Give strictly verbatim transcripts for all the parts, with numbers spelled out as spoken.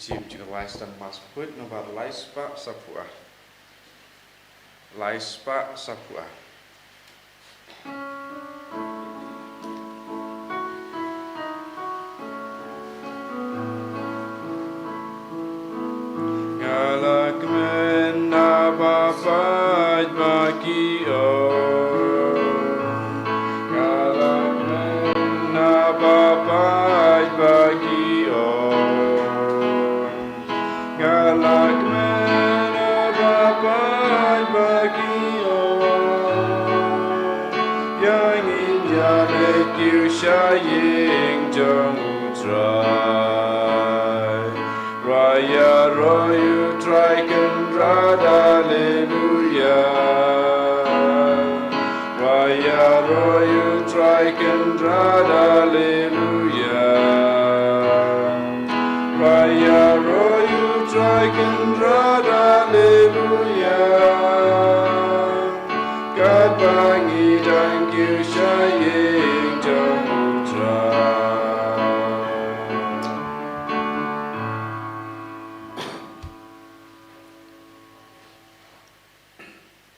Tim jingïaleh stem mas put nombar lai spah saphew ar. Lai spah saphew ar. Nga la kmen na ba pait ba ki ong. Nga la kmen na ba pait ba ki ong. Nga la kmen na ba pait ba ki ong. Ïa ngin ïaleit kiew sha ïing jong U Trai. Ruh ïaroh ïa U Trai kynrad, Alleluia. Ruh ïaroh ïa U Trai kynrad, Alleluia. Ruh ïaroh ïa U Trai kynrad, Alleluia. Katba ngi dang kiew sha ïing jong U Trai.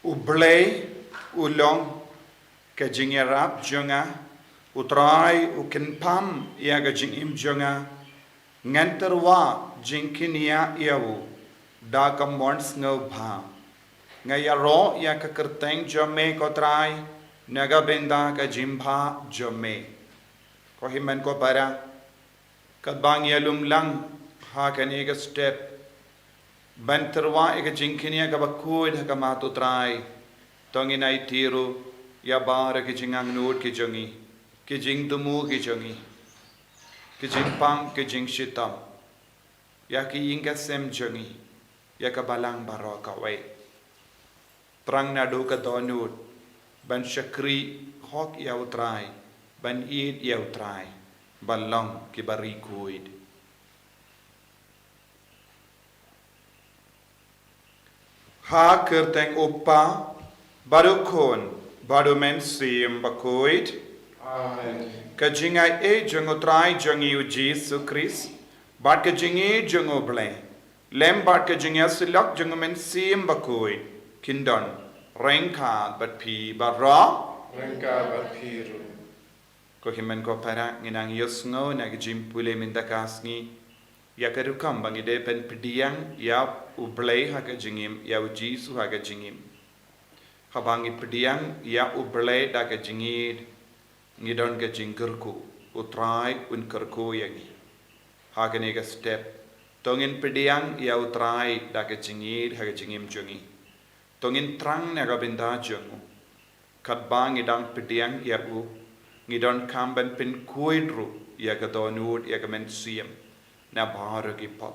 U Blei u long ka jingïarap jong nga, U Trai u kynpham ïa ka jingim jong nga. Ngan tyrwa jingkynïa ïa u da ka mon sngewbha. Nga ïaroh ïa ka kyrteng jong me, ko Trai, na ka bynta ka jingbha jong me. Ko hynmen ko para, katba ngi ïalum lang ha kane ka step ban tyrwa ïa ka jingkynïa kaba khuid ha khmat U Trai, to ngin aiti ruh ïa baroh ki jingangnud ki jong ngi, ki jingthmu ki jong ngi, ki jingpang ki jingshitom, ïa ki ïing ki sem jong ngi, ïa ka balang baroh kawei. Thrang naduh ka dohnud ban shakri hok ïa U Trai, ban ïeit ïa U Trai, ban long kiba ri khuid. Ha ka kyrteng U Kpa bad U Khun bad U Mynsiem Bakhuid. Amen. Ka jingaiei jong U Trai jong ngi U Jisu Khrist bad ka jingïeit jong U Blei lem bad ka jingïasyllok jong U Mynsiem Bakhuid kin don ryngkat bad phi baroh. Ryngkat bad phi ruh. Ko hynmen ko para, ngin nang ïohsngew na ka jingpule mynta ka sngi ïa ka rukom ba ngi dei ban pdiang ïa U Blei ha ka jingim, ïa U Jisu ha ka jingim. Haba ngi pdiang ïa U Blei da ka jingïeit, ngi don ka jingkyrkhu, U Trai un kyrkhu ïa ngi. Ha kane ka step, to ngin pdiang ïa U Trai da ka jingïeit ha ka jingim jong ngi. To ngin thrang na ka bynta jong u. Katba ngi dang pdiang ïa u, ngi donkam ban pynkhuid ruh ïa ka dohnud ïa ka mynsiem na baroh ki pop.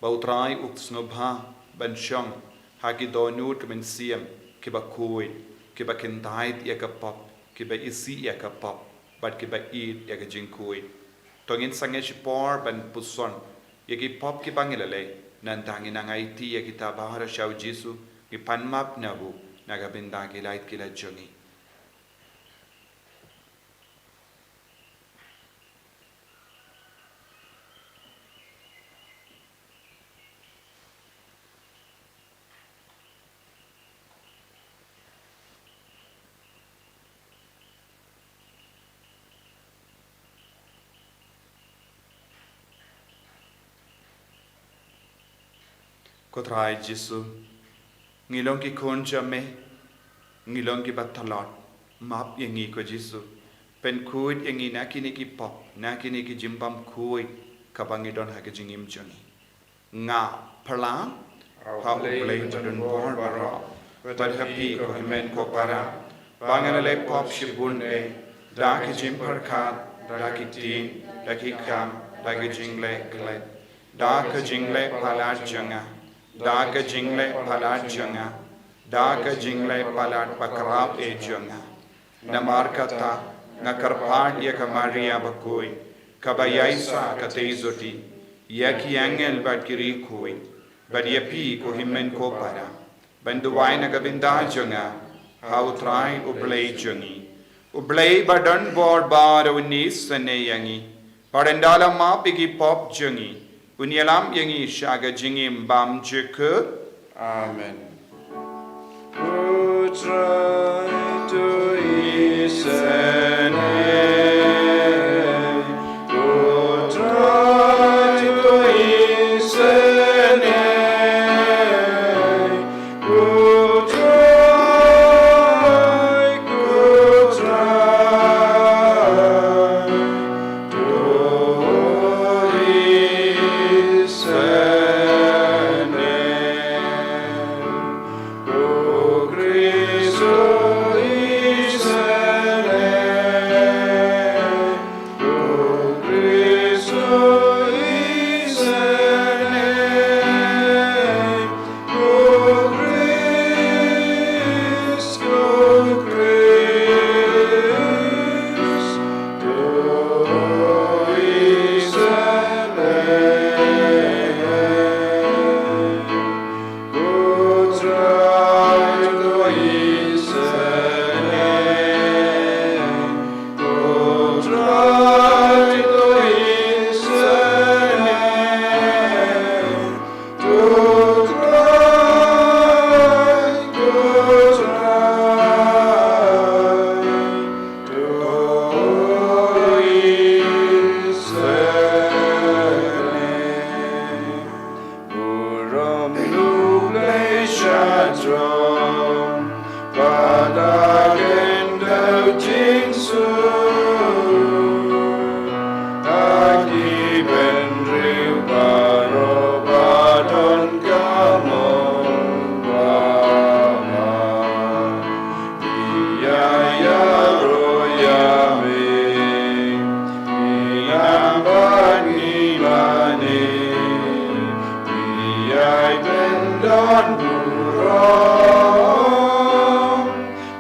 Ba U Trai u sngewbha ban shong ha ki dohnud ka mynsiem kiba khuid, kiba kyntait ïa ka pop, kiba isih ïa ka pop, bad kiba ïeit ïa ka jingkhuid. To ngin sangeh shipor ban puson ïa ki pop kiba ngi la leh, nangta ngin nang aiti ïa kita baroh sha U Jisu, ngi pan map na u na ka bynta ki lait ki lait jong ngi. Ko Trai Jisu, ngi long ki khun jong me, ngi long kiba tlot, map ïa ngi ko Jisu, pynkhuid ïa ngi na kine ki pop, na kine ki jingbymkhuid kaba ngi don ha ka jingim jong ngi. Nga phla ha U Blei badonbor baroh, bad ha phi ko hynmen ko para, ba nga la leh pop shibun eh, da ki jingpyrkhat, da ki ktien, da ki kam, da ki jingleh klet, da ka jingleh palat jong nga, da ka jingleh palat jong nga, da ka jingleh palat bakhraw eh jong nga. Namar kata, nga kyrpad ïa ka Maria bakhuid, kaba ïaisah katei jong ngi, ïa ki angel bad ki riewkhuid, bad ïa phi ko hynmen ko para, ban duwai na ka bynta jong nga ha U Trai U Blei jong ngi. U Blei badonbor baroh un isynei ïa ngi, bad un da la map ïa ki pop jong ngi, Un ïalam ïa ngi sha ka jingim bymjukut. Amen. Ko Trai, to isynei. Ko Trai, to isynei. Ko Trai, ko Trai, to isynei. Ko Khrist, to isynei. Ko Khrist, to isynei. Ko Khrist, ko Khrist, to isynei. Ko Trai, to isynei. Ko Trai, to isynei. Ko Trai, ko Trai, to isynei. Burom U Blei sha jrong, bad ha khyndew jingsuk. Ha ki bynriew baroh ba don ka mon bymman. Ngi ïaroh ïa me, ngi nang bad ngi mane. Ngi ïai pyndonburom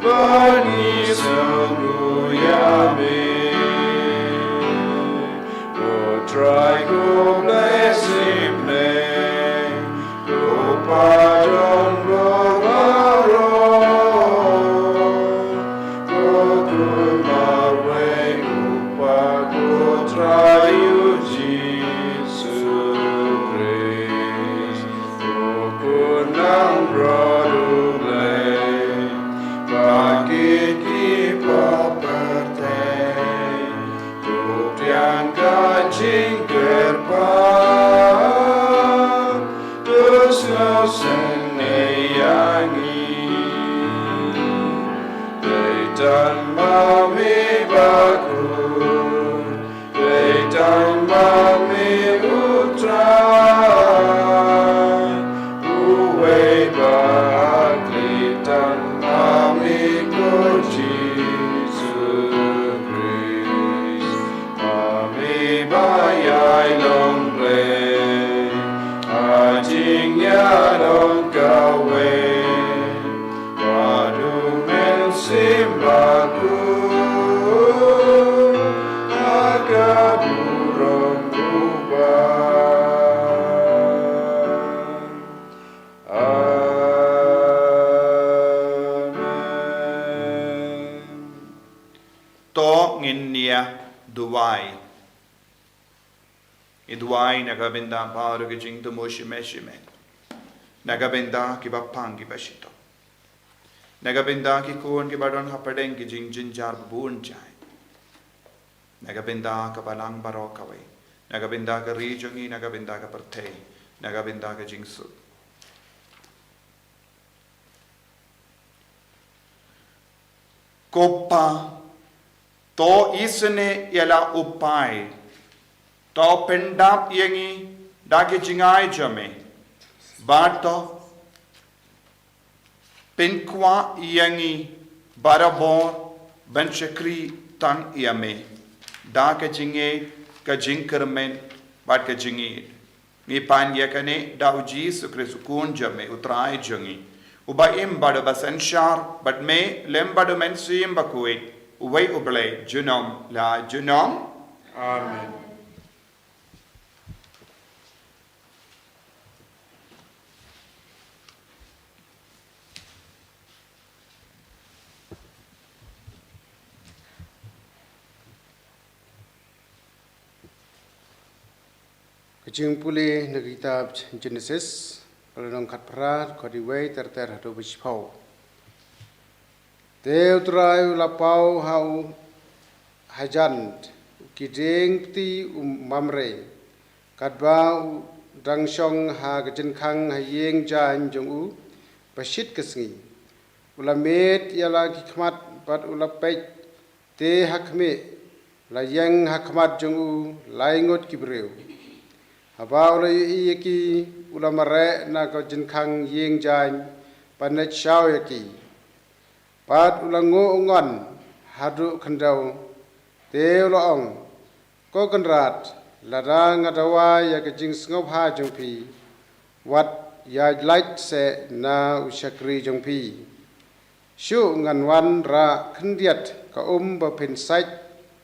bad ngi sngewnguh ïa me. Ko Trai, ko Blei Blei, ko Pa jong baroh, ko Khun marwei U Kpa, ko Trai U Jisu Khrist, ko Khun nongbrot U Blei, bad kito kiba pyrthei. To pdiang ka jingkyrpad, to sngewsynei ïa ngi. Dei tang ma me bakhuid, dei tang ma me U Trai, uwei ba hakli tang ma me ko Jisu Khrist. Ma me ba ïai long Blei ha jingïalong kawei, bad U Mynsiem Bakhuid ha ka burom U Kpa. Amen. To ngin ïa duwai. Ngi duwai na ka bynta baroh ki jingthmu shime shime, na ka bynta kiba pang kiba shitom, na ka bynta ki khun kiba don hapdeng ki jingjynjar babun jait, na ka bynta ka balang baroh kawei, na ka bynta ka ri jong ngi, na ka bynta ka pyrthei, na ka bynta ka jingsuk. Ko Pa, to isynei ïa la u paid, to pyndap ïa ngi da ki jingai jong me, bad to pynkwah ïa ngi barabor ban shakri tang ïa me da ka jingngeit, ka jingkyrmen bad ka jingïeit. Ngi pan ïa kane da U Jisu Khrist U Khun jong me, U Trai jong ngi, uba im bad uba synshar bad me lem bad U Mynsiem Bakhuid, uwei U Blei junom la junom. Amen. Jingpule na ka kitab Genesis, ka lynnong khatphra, dkhot uwei ter ter haduh ba shiphew. Te U Trai u la paw ha u hajan ki dieng kti u Mamre, katba u dang shong ha ka jingkhang ha ïing jaiñ jong u ba shit ka sngi. U la miet ïa la ki khmat bad u la peit, te ha khmih la ïeng ha khmat jong u lai ngut ki briew. Haba u la ïohi ïa ki, u la mareh na ka jingkhang ïing jaiñ bad leit shaw ïa ki. Bad u la nguh u ngon haduh khyndew, te u la ong, Ko Kynrad, lada nga dawa ïa ka jingsngewbha jong phi, wat ïaid lait seh na u shakri jong phi. Shuh ngan wanrah khyndiat ka um ba phin sait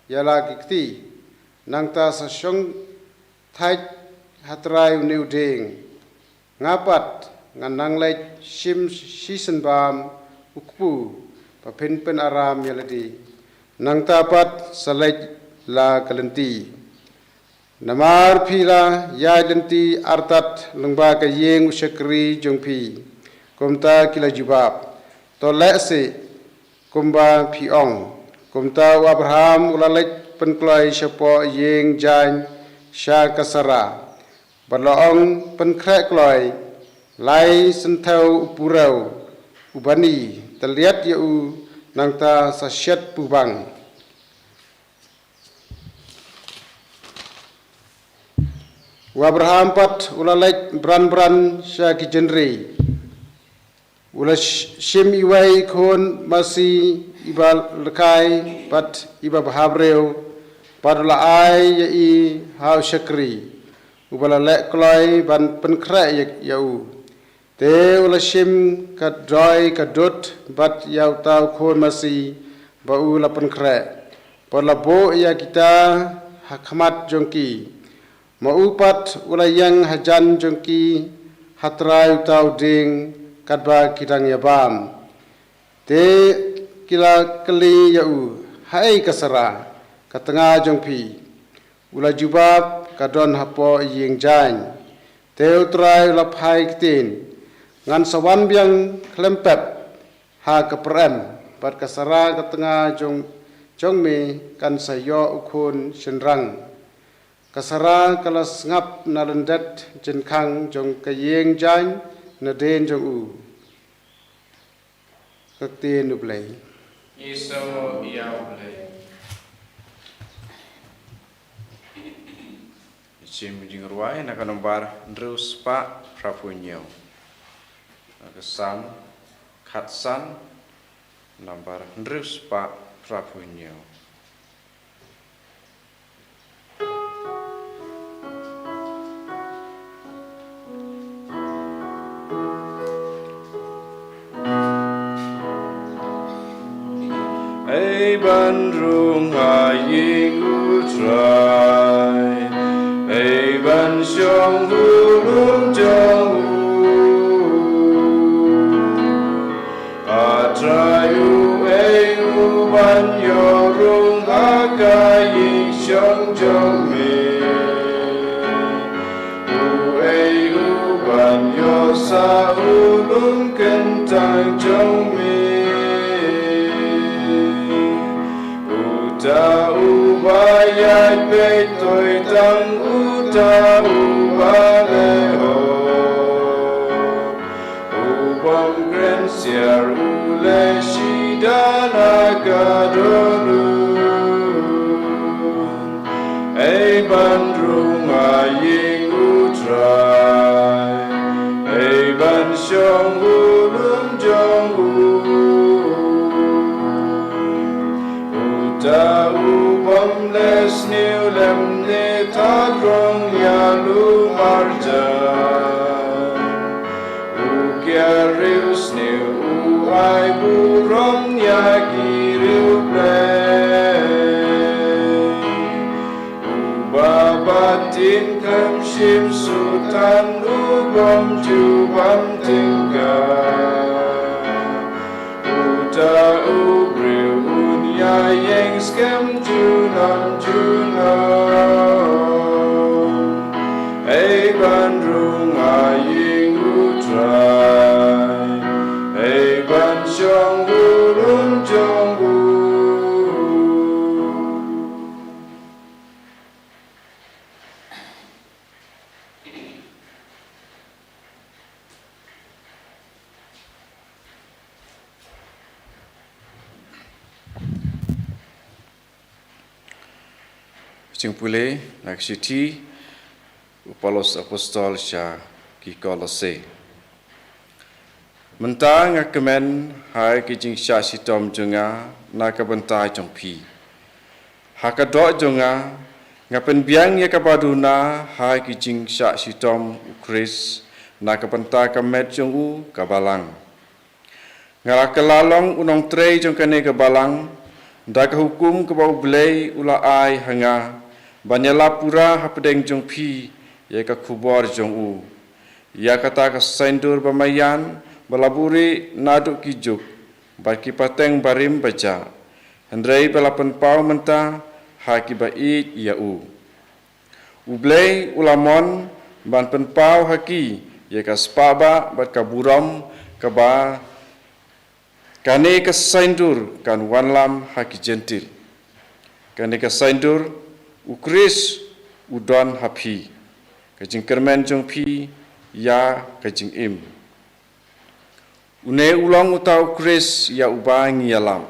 ïa la ki kti, nangta sa shong thait ha trai une u dieng. Nga pat ngan nang leit shim shisien bam u kpu ba phin pynaram ïa lade, nangta pat sa leit la ka lynti. Namar phi la ïaid lynti artat lyngba ka ïing u shakri jong phi, kumta ki la jubab, To leh seh kumba phi ong. Kumta u Abraham u la leit pynkloi shapoh ïing jaiñ sha ka Sara, bad la ong, Pynkhreh kloi lai synthew u purew u bani tylliat ïa u, nangta sa shet pubang. U Abraham pat u la leit bran bran sha ki jingri. U la sh- shim iwei i khun masi iba lehkai bad iba bhabriew, bad u la ai ïa i ha u shakri uba la leh kloi ban pynkhreh ïa, ïa u. Te u la shim ka doi ka dud bad ïa uta u khun masi ba u la pynkhreh, bad la buh ïa kita ha khmat jong ki. Ma u pat u la ïeng hajan jong ki ha trai uta u dieng katba ki dang ïa bam. Te ki la kylli ïa u, Haei ka Sara, ka tnga jong phi? U la jubab, Ka don hapoh ïing jaiñ. Te U Trai u la phai ktien, Ngan sa wan biang khlem pep ha ka pyrem, bad ka Sara ka tnga jong, jong me kan sa ïoh u khun shynrang. Ka Sara ka la sngap na lyndet jingkhang jong ka ïing jaiñ nadien jong u. Ka ktien U Blei. Ngi sngewnguh ïa U Blei. Shim jingrwai na ka nombar hynriew spah phraphew hynñiew. Na ka Salm khatsan, nombar hynriew spah phraphew hynñiew. Ei ban rung ha ïing U Trai, ei ban shong ha lum jong u. A Trai, uei u ban ïoh rung ha ka ïing shong jong me? Uei u ban ïoh sah u lum kyntang jong me? Uta uba ïaid beit toi tang uta uba leh hok. U bym kren siar, u leh shidan ha ka dohnud. Ei ban rung ha ïing U Trai, ei ban shong ha lum jong u. Uta u bym leh sniew lymne thad rong ïa u marjan. U kiar riewsniew, u ai burom ïa ki riewblei. Uba bat ïing khlem shim sut, u bym ju bam tyngka. Uta u briew un ïaïeng skhem junom junom. Jingpule na ka shithi u Paulus Apostol sha ki Kolose. Mynta nga kmen ha ki jingshah shitom jong nga na ka bynta jong phi. Ha ka doh jong nga, nga pynbiang ïa kaba duna ha ki jingshah shitom u Khrist na ka bynta ka met jong u ka balang. Nga la kylla long u nongtrei jong kane ka balang da ka hukum kaba U Blei u la ai ha nga, ban ïalap pura hapdeng jong phi ïa ka khubor jong u. Ïa kata ka saiñdur ba maïan ba la buhrieh naduh ki juk bad ki pateng barim bajah, hynrei ba la pynpaw mynta ha kiba ïeit ïa u. U Blei u la mon ban pynpaw ha ki ïa ka spah bah bad ka burom kaba kane ka saiñdur kan wanlam ha ki Jentil. Kane ka saiñdur u Khrist u don ha phi, ka jingkyrmen jong phi ïa ka jingim. Une u long uta u Khrist ïa uba ngi ïalam,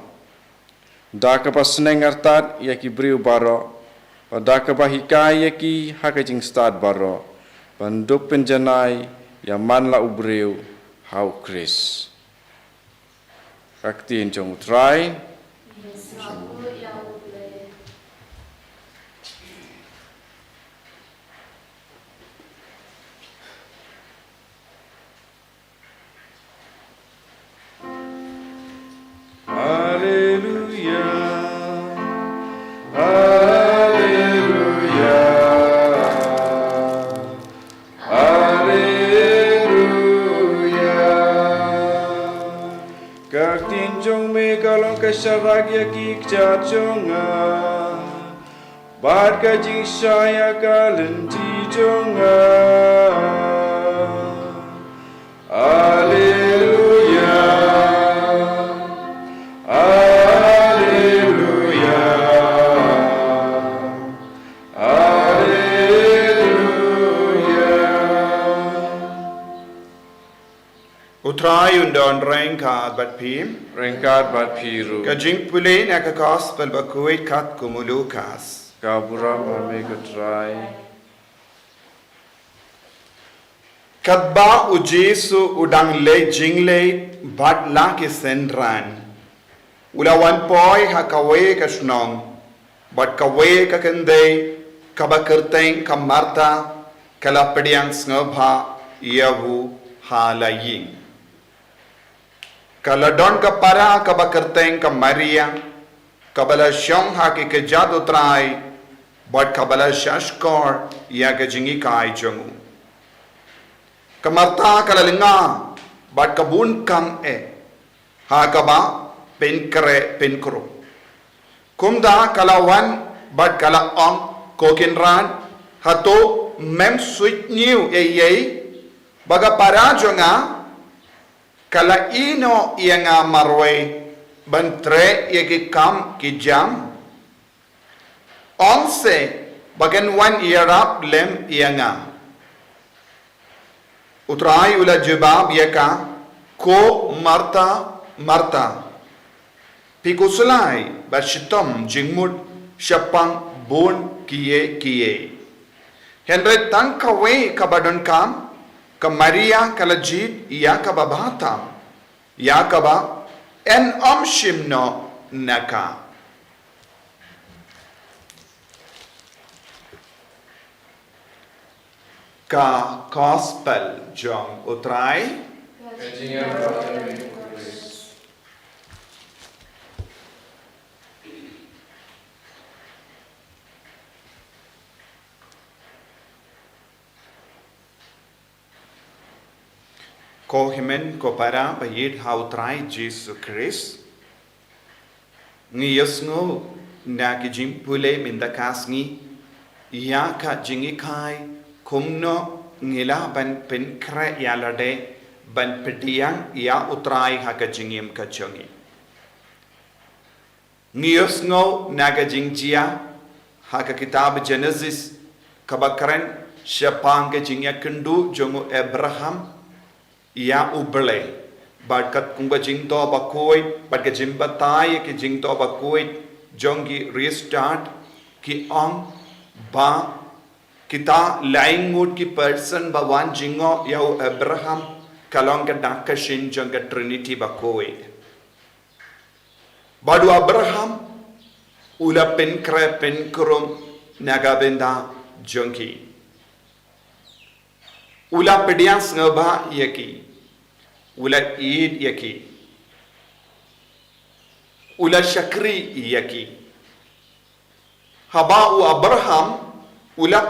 da kaba sneng artat ïa ki briew baroh, bad da kaba hikai ïa ki ha ka jingstad baroh, ban dup pynjanai ïa man la u briew ha u Khrist. Ka ktien jong u Trai. Alleluia. Alleluia. Alleluia. Ka ktien jong me ka long ka sharak ïa ki kjat jong nga, bad ka jingshai ïa ka lynti jong nga. Alleluia. Alleluia. Alleluia. U Trai un don ryngkat bad phi. Ryngkat bad phi ruh. Ka jingpule na ka Gospel bakhuid katkum u Lukas. Ka burom ha me ko Trai. Katba u Jisu u dang leit jingleit bad la ki synran, u la wan poi ha kawei ka shnong, bad kawei ka kynthei kaba kyrteng ka Martha ka la pdiang sngewbha ïa u ha la ïing. Ka la don ka para kaba kyrteng ka Maria, kaba la shong ha ki kjat u Trai, bad kaba la shahshkor ïa ka jinghikai jong u. Ka Martha ka la lynga bad ka bun kam eh ha kaba pynkhreh pynkhreh. Kumta ka la wan bad ka la ong, ko Kynrad, hato mem suidñiew ei ei ba ka para jong nga ka la ïehnoh ïa nga marwei ban treh ïa ki kam ki jam? Ong se ba kan wan ïarap lem ïa nga. U Trai u la jubab ïa ka, ko Martha, Martha, phi khuslai bad shitom jingmut shaphang bun kiei kiei. Hynrei tang kawei kaba donkam, ka Maria ka la jied ïa kaba bha tam, ïa kaba yn ym shim noh na ka. Ka Gospel jong u Trai. Ka jingïarap ïa me ko Khrist. Ko hynmen ko para ba ïeit ha u Trai Jisu Khrist, ngi ïohsngew na ki jingpule mynta ka sngi ïa ka jinghikai kumno ngi lah ban pynkhreh ïa lade ban pdiang ïa u Trai ha ka jingim ka jong ngi. Ngi ïohsngew na ka jingjia ha ka kitab Genesis kaba kren shaphang ka jingïakynduh jong u Abraham ïa u Blei, bad katkum ka jingthoh bakhuid bad ka jingbatai ïa ka jingthoh bakhuid jong ki riewstad, ki ong, Ba kita laingut ki person ba wan jngoh ïa u Abraham ka long ka dak ka shin jong ka Trinity bakhuid. Bad u Abraham u la pynkhreh pynkhreh na ka bynta jong ki. U la pdiang sngewbha ïa ki. U la ïeit ïa ki. U la shakri ïa ki. Haba u Abraham u la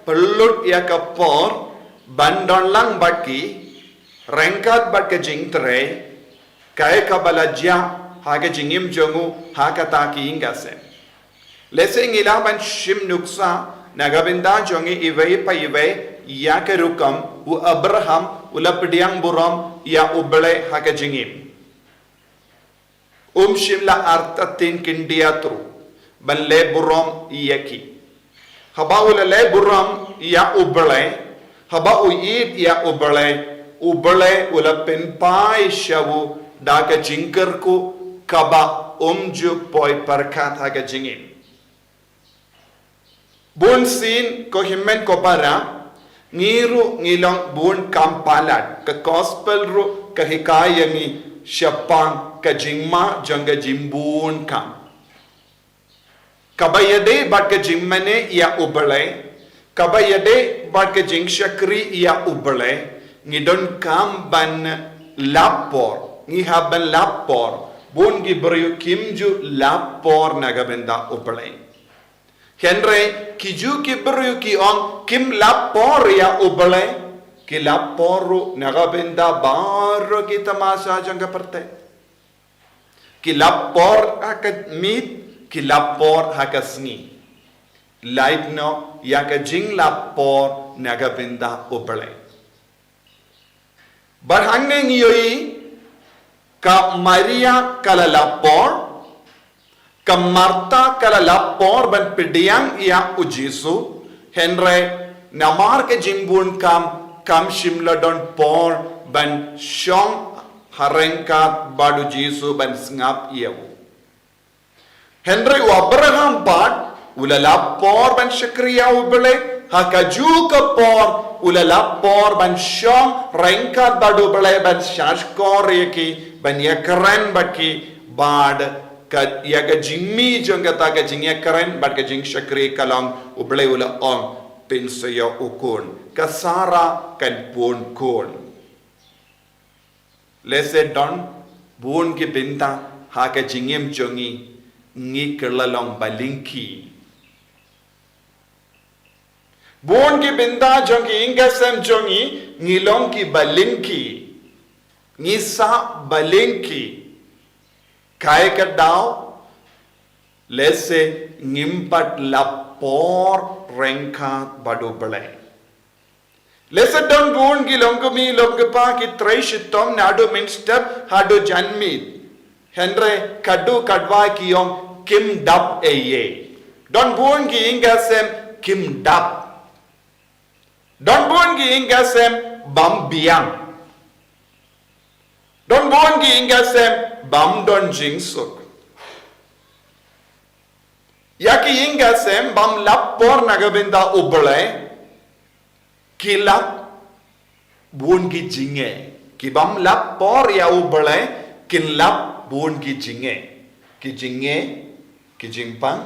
pynlut ïa ka por ban don lang bad ki, ryngkat bad ka jingtrei, kaei kaba la jia ha ka jingim jong u ha kata ka ïing ka sem. Lehse ngi lah ban shim nuksa na ka bynta jong ngi iwei pa iwei ïa ka rukom u Abraham u la pdiang burom ïa U Blei ha ka jingim. Um shym la artatien khyndiat ruh ban leh burom ïa ki. Haba u la leh burom ïa U Blei, haba u ïeit ïa U Blei, U Blei u la pynphai sha u da ka jingkyrkhu kaba um ju poi pyrkhat ha ka jingim. Bun sien ko hynmen ko para, ngi ruh ngi long bun kam palat, ka gospel ruh ka hikai ïa ngi shaphang ka jingma jong ka jingbun kam. Kaba ïadei bad ka jingmane ïa U Blei, kaba ïadei bad ka jingshakri ïa U Blei, ngi donkam ban lap por, ngi hap ban lap por, bun ki briew kim ju lap por na ka bynta U Blei. Hynrei ki ju ki briew ki ong kim lap por ïa U Blei, ki lap por ruh na ka bynta baroh ki tamasa jong ka pyrthei. Ki lap por ha ka miet, ki lap por ha ka sngi. Lait noh ïa ka jinglap por na ka bynta U Blei. Bad hangne ngi ïohi ka Maria ka la lap por, ka Martha ka la lap por ban pdiang ïa u Jisu, hynrei namar ka jingbun kam kam shym la don por ban shong ha ryngkat bad u Jisu ban sngap ïa u. Hynrei u Abraham pat u la lap por ban shakri ïa U Blei, ha kajuh ka por u la lap por ban shong ryngkat bad U Blei ban shahshkor ïa ki, ban ïakren bad ki, bad ka ïa ka jingmih jong kata ka jingïakren bad ka jingshakri ka long U Blei u la ong pynshai ïa u khun. Ka Sara kan pun khun. Lehse don bun ki bynta ha ka jingim jong ngi ngi kylla long ba lyngkhi. Bun ki bynta jong ki ïing ka sem jong ngi ngi long ki ba lyngkhi. Ngi sah ba lyngkhi. Kaei ka daw, lehse ngim pat lap por ryngkat bad U Blei. Lehse don bun ki longkmie longkpa ki trei shitom naduh mynstep haduh janmiet. Hynrei katto katne ki ong kim dap ei ei. Don bun ki ïing ka sem kim dap. Don bun ki ïing ka sem bym biang. Don bun ki ïing ka sem bym don jingsuk. Ïa ki ïing ka sem bym lap por na ka bynta U Blei, ki lap bun ki jingeh. Ki bym lap por ïa U Blei, kin lap bun ki jingeh. Ki jingeh, ki jingpang,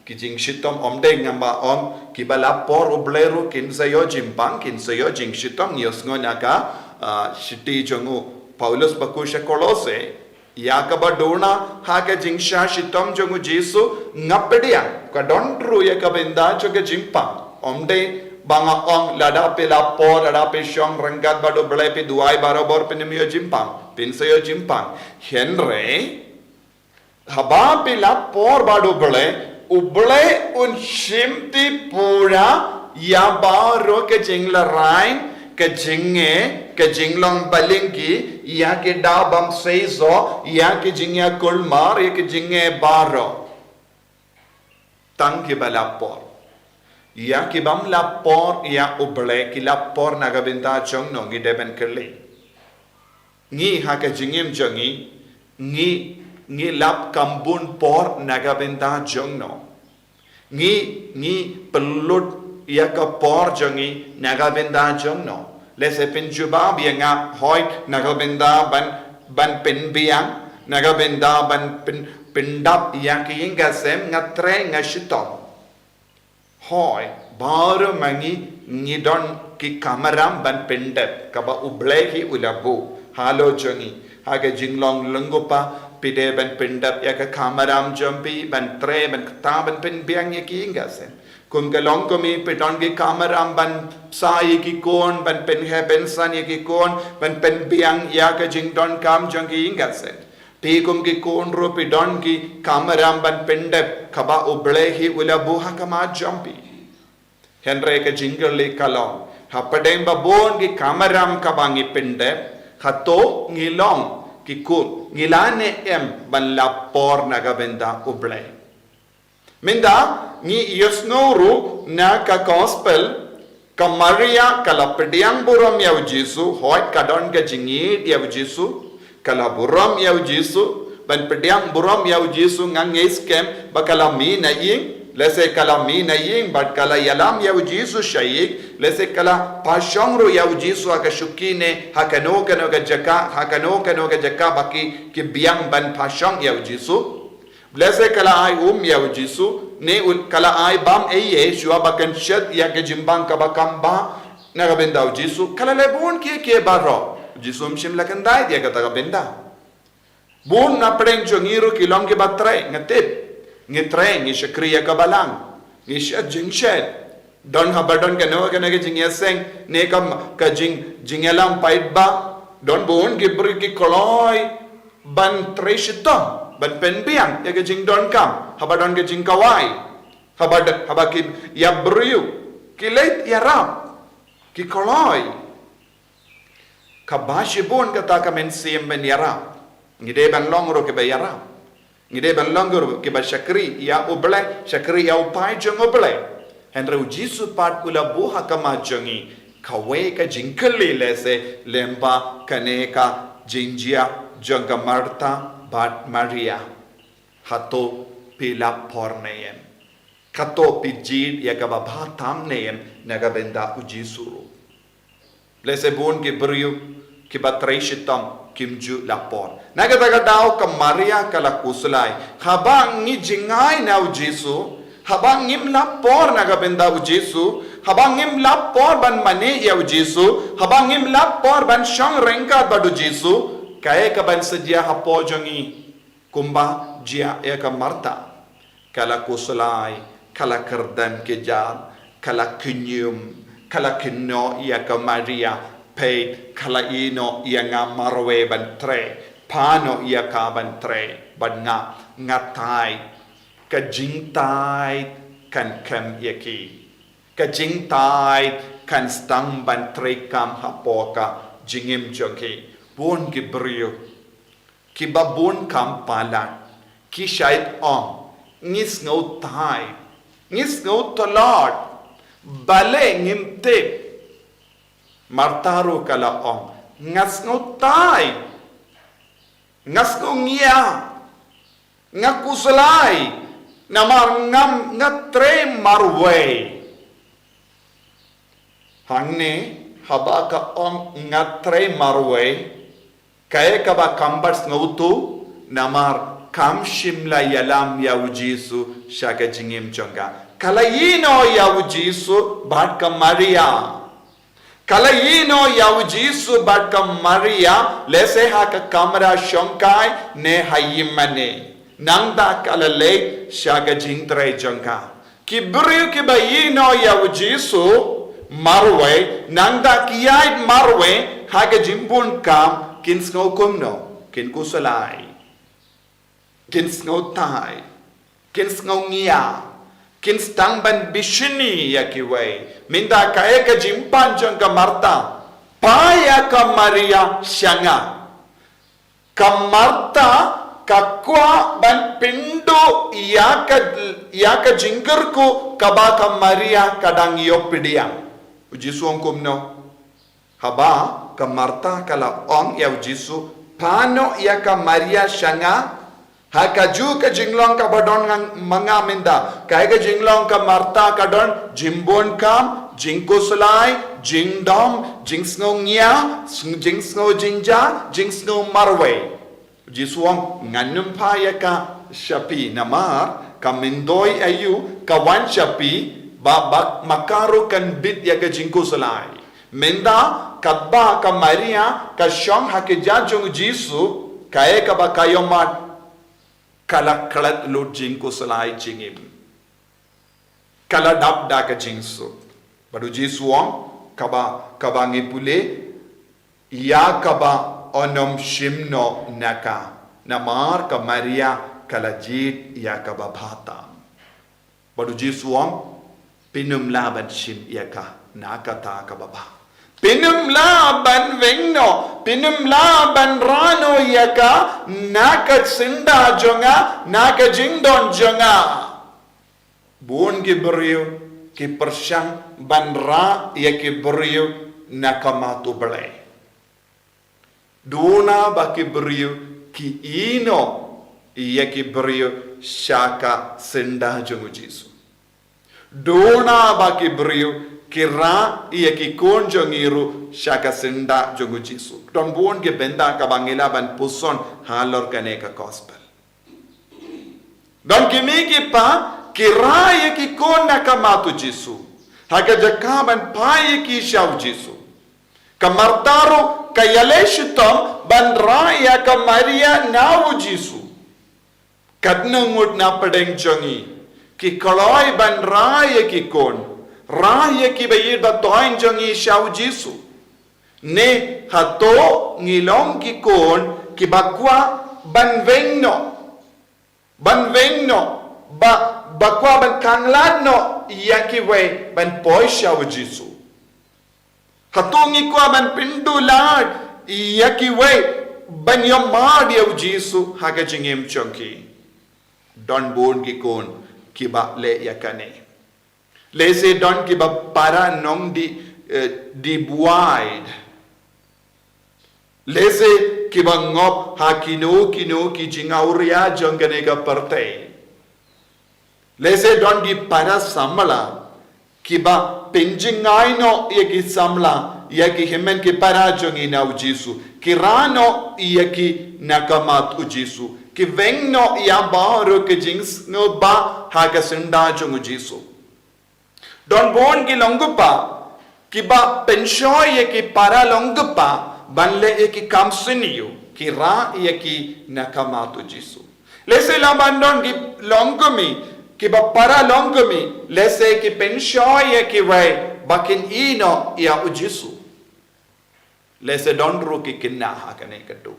ki jingshitom, ym dei ngam ba ong, ki ba lap por U Blei ruh kin sa ïoh jingpang, kin sa ïoh jingshitom, ngi ïohsngew na ka, ah, shithi jong u Paulus bakhuid sha Kolose, ïa kaba duna ha ka jingshah shitom jong u Jisu, nga pdiang, ka don ruh ïa ka bynta jong ka jingpang. Ym dei ba nga ong lada phi lap por, lada phi shong ryngkat bad U Blei phi duwai barabor phin ym ïoh jingpang, phin sa ïoh jingpang. Hynrei, haba phi lap por bad U Blei, U Blei un shimti pura ïa baroh ka jinglarai, ka jingeh, ka jinglong balyngkhi, ïa ki daw bym seisoh, ïa ki jingïakulmar, ïa ki jingeh baroh. Tang ki ba lap por. Ïa ki bym lap por ïa U Blei, ki lap por na ka bynta jong no, ngi dei ban kylli. Ngi ha ka jingim jong ngi, ngi, ngi lap kam bun por na ka bynta jong no. Ngi, ngi pynlut ïa ka por jong ngi na ka bynta jong no. Lehse pynjubab ïa nga, hooid, na ka bynta ban, ban pynbiang, na ka bynta ban pyn, pyndap ïa ki ïing ki sem, nga treh, nga shitom. Hooid, baroh ma ngi ngi don ki kamram ban pyndep kaba U Blei hi u la buh halor jong ngi. Ha ka jinglong lyngkhuh pat phi dei ban pyndep ïa ka kamram jong phi, ban treh, ban kta, ban pynbiang ïa ki ïing ki sem. Kum ka long kum i, phi don ki kamram ban sah ïa ki khun, ban pynheh pynsan ïa ki khun, ban pynbiang ïa ka jingdonkam jong ki ïing ki sem. Phi kum ki khun ruh phi don ki kamram ban pyndep kaba U Blei hi u la buh ha khmat jong phi. Hynrei ka jingkylli ka long, hapdeng ba bun ki kamram kaba ngi pyndep, hato ngi long ki khun, ngi lah ne em ban lap por na ka bynta U Blei? Mynta ngi ïohsngew ruh na ka gospel, ka Maria ka la pdiang burom ïa U Jisu, hooid ka don ka jingïeit ïa U Jisu, ka la burom ïa U Jisu. Ban pdiang burom ïa U Jisu nga ngeit skhem ba ka la mih na ïing, lehse ka la mih na ïing bad ka la ïalam ïa U Jisu sha ïing, lehse ka la pashong ruh ïa U Jisu ha ka shuki ne ha kano kano ka jaka, ha kano kano ka jaka ba ki, ki biang ban pashong ïa U Jisu. Lehse ka la ai um ïa U Jisu, ne u, ka la ai bam ei ei shuwa ba kan shet ïa ka jingbam kaba kham bha na ka bynta U Jisu, ka la leh bun kiei kiei baroh. U Jisu um shym la kyntait ïa kata ka bynta. Bun na pdeng jong ngi ruh ki long kiba treh, nga tip. Ngi treh, ngi shakri ïa ka balang, ngi shet jingshet. Don haba don kano kano ka jingïaseng ne ka, ka jing, jingïalam paidbah, don bun ki briew ki kloi ban trei shitom, ban pynbiang ïa ka jingdonkam haba don ka jingkhawai, haba don, haba ki ïa briew ki leit ïarap, ki kloi. Kaba shibun kata ka mynsiem ban ïarap. Ngi dei ban long ruh kiba ïarap. Ngi dei ban long ruh kiba shakri ïa U Blei, shakri ïa u paid jong U Blei. Hynrei U Jisu pat u la buh ha khmat jong ngi kawei ka jingkylli, lehse lyngba kane ka jingjia jong ka Martha bad Maria. Hato phi lap por ne em? Hato phi jied ïa kaba bha tam ne em na ka bynta U Jisu ruh? Lehse bun ki briew kiba trei shitom kim ju lap por. Na kata ka daw ka Maria ka la khuslai. Haba ngi jngai na U Jisu, haba ngim lap por na ka bynta U Jisu, haba ngim lap por ban mane ïa U Jisu, haba ngim lap por ban shong ryngkat bad U Jisu, kaei kaban sa jia hapoh jong ngi? Kumba jia ïa ka Martha, ka la khuslai, ka la kyrdan kjat, ka la kynñium, ka la kynnoh ïa ka Maria, peit, ka la ïehnoh ïa nga marwei ban trei, phah noh ïa ka ban trei bad nga, nga tied. Ka jingtied kan khem ïa ki. Ka jingtied kan sdang ban treikam hapoh ka jingim jong ki. Bun ki briew kiba bun kam palat ki shait ong, ngi sngew tied, ngi sngew tlot, balei ngim tip? Martha ruh ka la ong, nga sngew tied, nga sngew ngiah, nga khuslai, namar ngam, nga trei marwei. Hangne haba ka ong nga trei marwei, kaei kaba kam pat sngewthuh? Namar kam shym la ïalam ïa U Jisu sha ka jingim jong ka. Ka la ïehnoh ïa U Jisu bad ka Maria. Ka la ïehnoh ïa U Jisu bad ka Maria, lehse ha ka kamra shongkai ne ha ïingmane. Nangta ka la leit sha ka jingtrei jong ka. Ki briew kiba ïehnoh ïa U Jisu marwei, nangta ki ïaid marwei ha ka jingbun kam, kin sngew kumno? Kin khuslai. Kin sngew tied. Kin sngew ngiah. Kin sdang ban bishni ïa kiwei. Mynta kaei ka jingpan jong ka Martha? Phah ïa ka Maria sha nga. Ka Martha ka kwah ban pynduh ïa ka, ïa ka jingkyrkhu kaba ka Maria ka dang ïoh pdiang. U Jisu u ong kumno? Haba ka Martha ka la ong ïa U Jisu, phah noh ïa ka Maria sha nga, Ha kajuh ka jinglong kaba don ngan manga mynta. Kaei ka jinglong ka Martha ka don, jingbun kam, jingkhuslai, jingdom, jingsngewsih, sng-, jingsngewjynjar, jingsngew marwei. Jisu ong, ngan nym phah ïa ka sha phi namar ka myntoi aïu ka wan sha phi, ba, ba ma ka ruh kan bit ïa ka jingkhuslai. Mynta katba ka Maria ka shong ha ka jaka jong u Jisu, kaei kaba ka ïohmad, ka la klet lut jingkhuslai jingim. Ka la dap da ka jingsuk. Bad u Jisu u ong, kaba, kaba ngi pule, ïa kaba un ym shim noh na ka, namar ka Maria ka la jied ïa kaba bha tam. Bad u Jisu u ong, phin ym lah ban shim ïa ka na kata kaba bha. Phin ym lah ban weng noh, phin ym lah ban rah noh ïa ka na ka syndah jong nga, na ka jingdon jong nga. Bun ki briew ki pyrshang ban rah ïa ki briew na ka mat U Blei. Duna ba ki briew ki ïeh noh ïa ki briew sha ka syndah jong u Jisu. Duna ba ki briew ki rah ïa ki khun jong ngi ruh sha ka syndah jong u Jisu. Don bun ki bynta kaba ngi lah ban puson halor kane ka gospel. Don ki mei ki pa ki rah ïa ki khun na ka mat u Jisu. Ha ka jaka ban phah ïa ki sha u Jisu. Ka Martha ruh ka ïaleh shitom ban rah ïa ka Maria na u Jisu. Katno ngut na pdeng jong ngi ki kloi ban rah ïa ki khun, rah ïa ki ba ïeit ba thoiñ jong ngi sha u Jisu. Ne hato ngi long ki khun kiba kwah ban weng noh, ban weng noh, ba, ba kwah ban khanglad noh ïa kiwei ban poi sha u Jisu. Hato ngi kwah ban pynduh lad ïa kiwei ban ïohmad ïa u Jisu ha ka jingim jong ki. Don bun ki khun kiba leh ïa kane. Lehse don kiba para nongdih, eh, dih buaid. Lehse kiba ngop ha kino kino ki jingawria jong kane ka pyrthei. Lehse don ki para samla kiba pynjngai noh ïa ki samla, ïa ki hynmen ki para jong ngi na u Jisu. Ki rah noh ïa ki na ka mat u Jisu. Ki weng noh ïa baroh ki jingsngewbha ha ka syndah jong u Jisu. Don bun ki longkpa kiba pynshoi ïa ki para longkpa ban leh ïa ki kam sniew, ki rah ïa ki na ka mat u Jisu. Lehse la ban don ki longkmie kiba para longkmie, lehse ki pynshoi ïa kiwei ba kin ïeh noh ïa u Jisu. Lehse don ruh ki khynnah ha kane ka dur.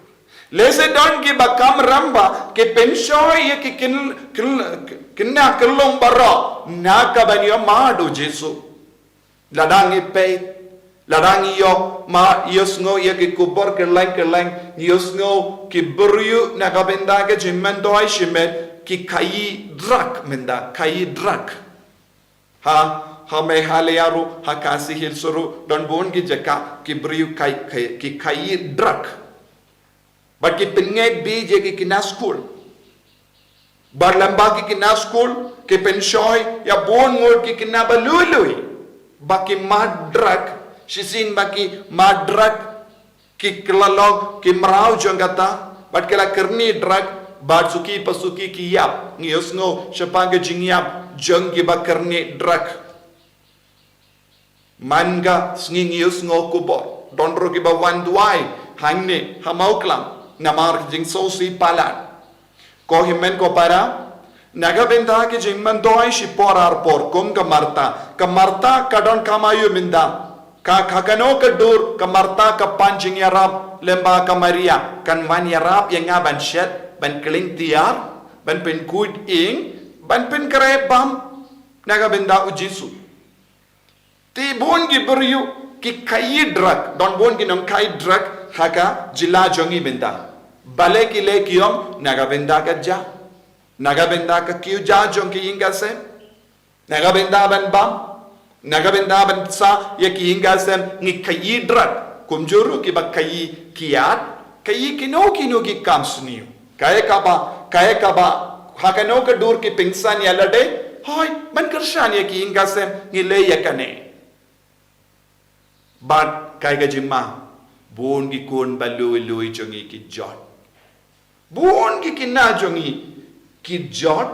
Lehse don kiba kamram ba ki pynshoi ïa ki khyn-, khyn-, khynnah khyllung baroh na ka ban ïohmad u Jisu. Lada ngi peit, lada ngi ïohmad, ïohsngew ïa ki khubor kylleng kylleng, ngi ïohsngew ki briew na ka bynta ka jingmyntoi shimet ki khaïi drug mynta, khaïi drug. Ha, ha Meghalaya ruh, ha Khasi Hills ruh, don bun ki jaka ki briew khaïi, khaïi, ki khaïi drug. Bad ki pynngeit bieit ïa ki khynnah skul. Bad lem bad ki khynnah skul ki pynshoi ïa bun ngut ki khynnah ba lui lui. Bad ki mad drug, shisien bad ki mad drug, ki kylla long ki mraw jong kata, bad ki la kyrni drug, bad suki pa suki ki ïap, ngi ïohsngew shaphang ka jingïap jong kiba kyrni drug. Man ka sngi ngi ïohsngew khubor, don ruh kiba wan duwai hangne ha Mawklam namar ka jingsngewsih palat. Ko hynmen ko para, na ka bynta ka jingmyntoi shipor arpor kum ka Martha, ka Martha ka donkam aïu mynta? Ka, ha kano ka dur ka Martha ka pan jingïarap lem bad ka Maria? Kan wan ïarap ïa nga ban shet, ban kling tiar, ban pynkhuid ïing, ban pynkhreh bam na ka bynta u Jisu. Te bun ki briew ki khaïi drug, don bun ki nongkhaïi drug ha ka jylla jong ngi mynta. Balei ki leh ki ong? Na ka bynta ka jaka, na ka bynta ka kiew jaka jong ki ïing ka sem, na ka bynta ban bam, na ka bynta ban sah ïa ki ïing ka sem, ngi khaïi drug. Kumjuh ruh kiba khaïi kiad, khaïi kino kino ki kam sniew. Kaei kaba Kaei kaba ha kano ka dur ki pynsan ïa lade? Hooid, ban kyrshan ïa ki ïing ka sem, ngi leh ïa kane. Bad kaei ka jingma? Bun ki khun ba lui lui jong ngi ki jot. Bun ki khynnah jong ngi ki jot.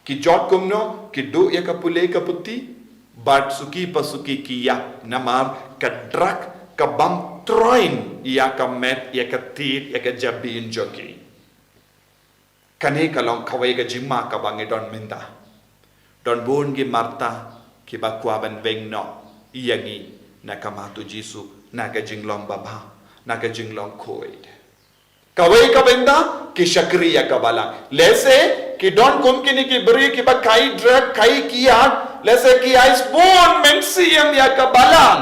Ki jot kumno? Ki duh ïa ka pule ka puthi. Bad suki pa suki ki ïap namar ka drug ka bam troin ïa ka met, ïa ka tied, ïa ka jabieng jong ki. Kane ka long kawei ka jingma kaba ngi don mynta. Don bun ki marta kiba kwah ban weng noh ïa ngi na ka mat u Jisu, na ka jinglong babha, na ka jinglong khuid. Kawei ka bynta, ki shakri ïa ka balang. Lehse ki don kum kine ki briew kiba kai drug, kai kiad, lehse ki ïai sbun mynsiem ïa ka balang.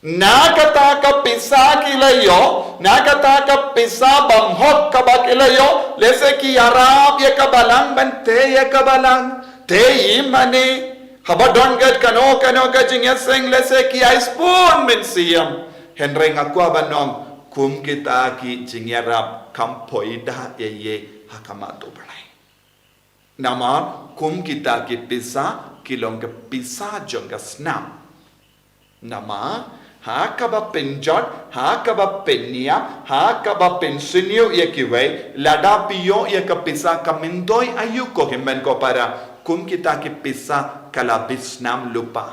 Na kata ka pisa ki la ïoh, na kata ka pisa bymhok kaba ki la ïoh, lehse ki ïarap ïa ka balang, ban tei ïa ka balang, tei ïa mane. Haba don kat kano kano ka jingïaseng, lehse ki ïai sbun mynsiem. Hynrei nga kwah ban ong, kum kita ki jingïarap kam poi da ïa ei ha ka mat u Blei. Namar kum kita ki pisa ki long ka pisa jong ka snam. Namar ha kaba pynjot, ha kaba pynïap, ha kaba pynsniew ïa kiwei, lada phi ïoh ïa ka pisa ka myntoi aïu ko hynmen ko para, kum kita ki pisa ka la bit snam lypa.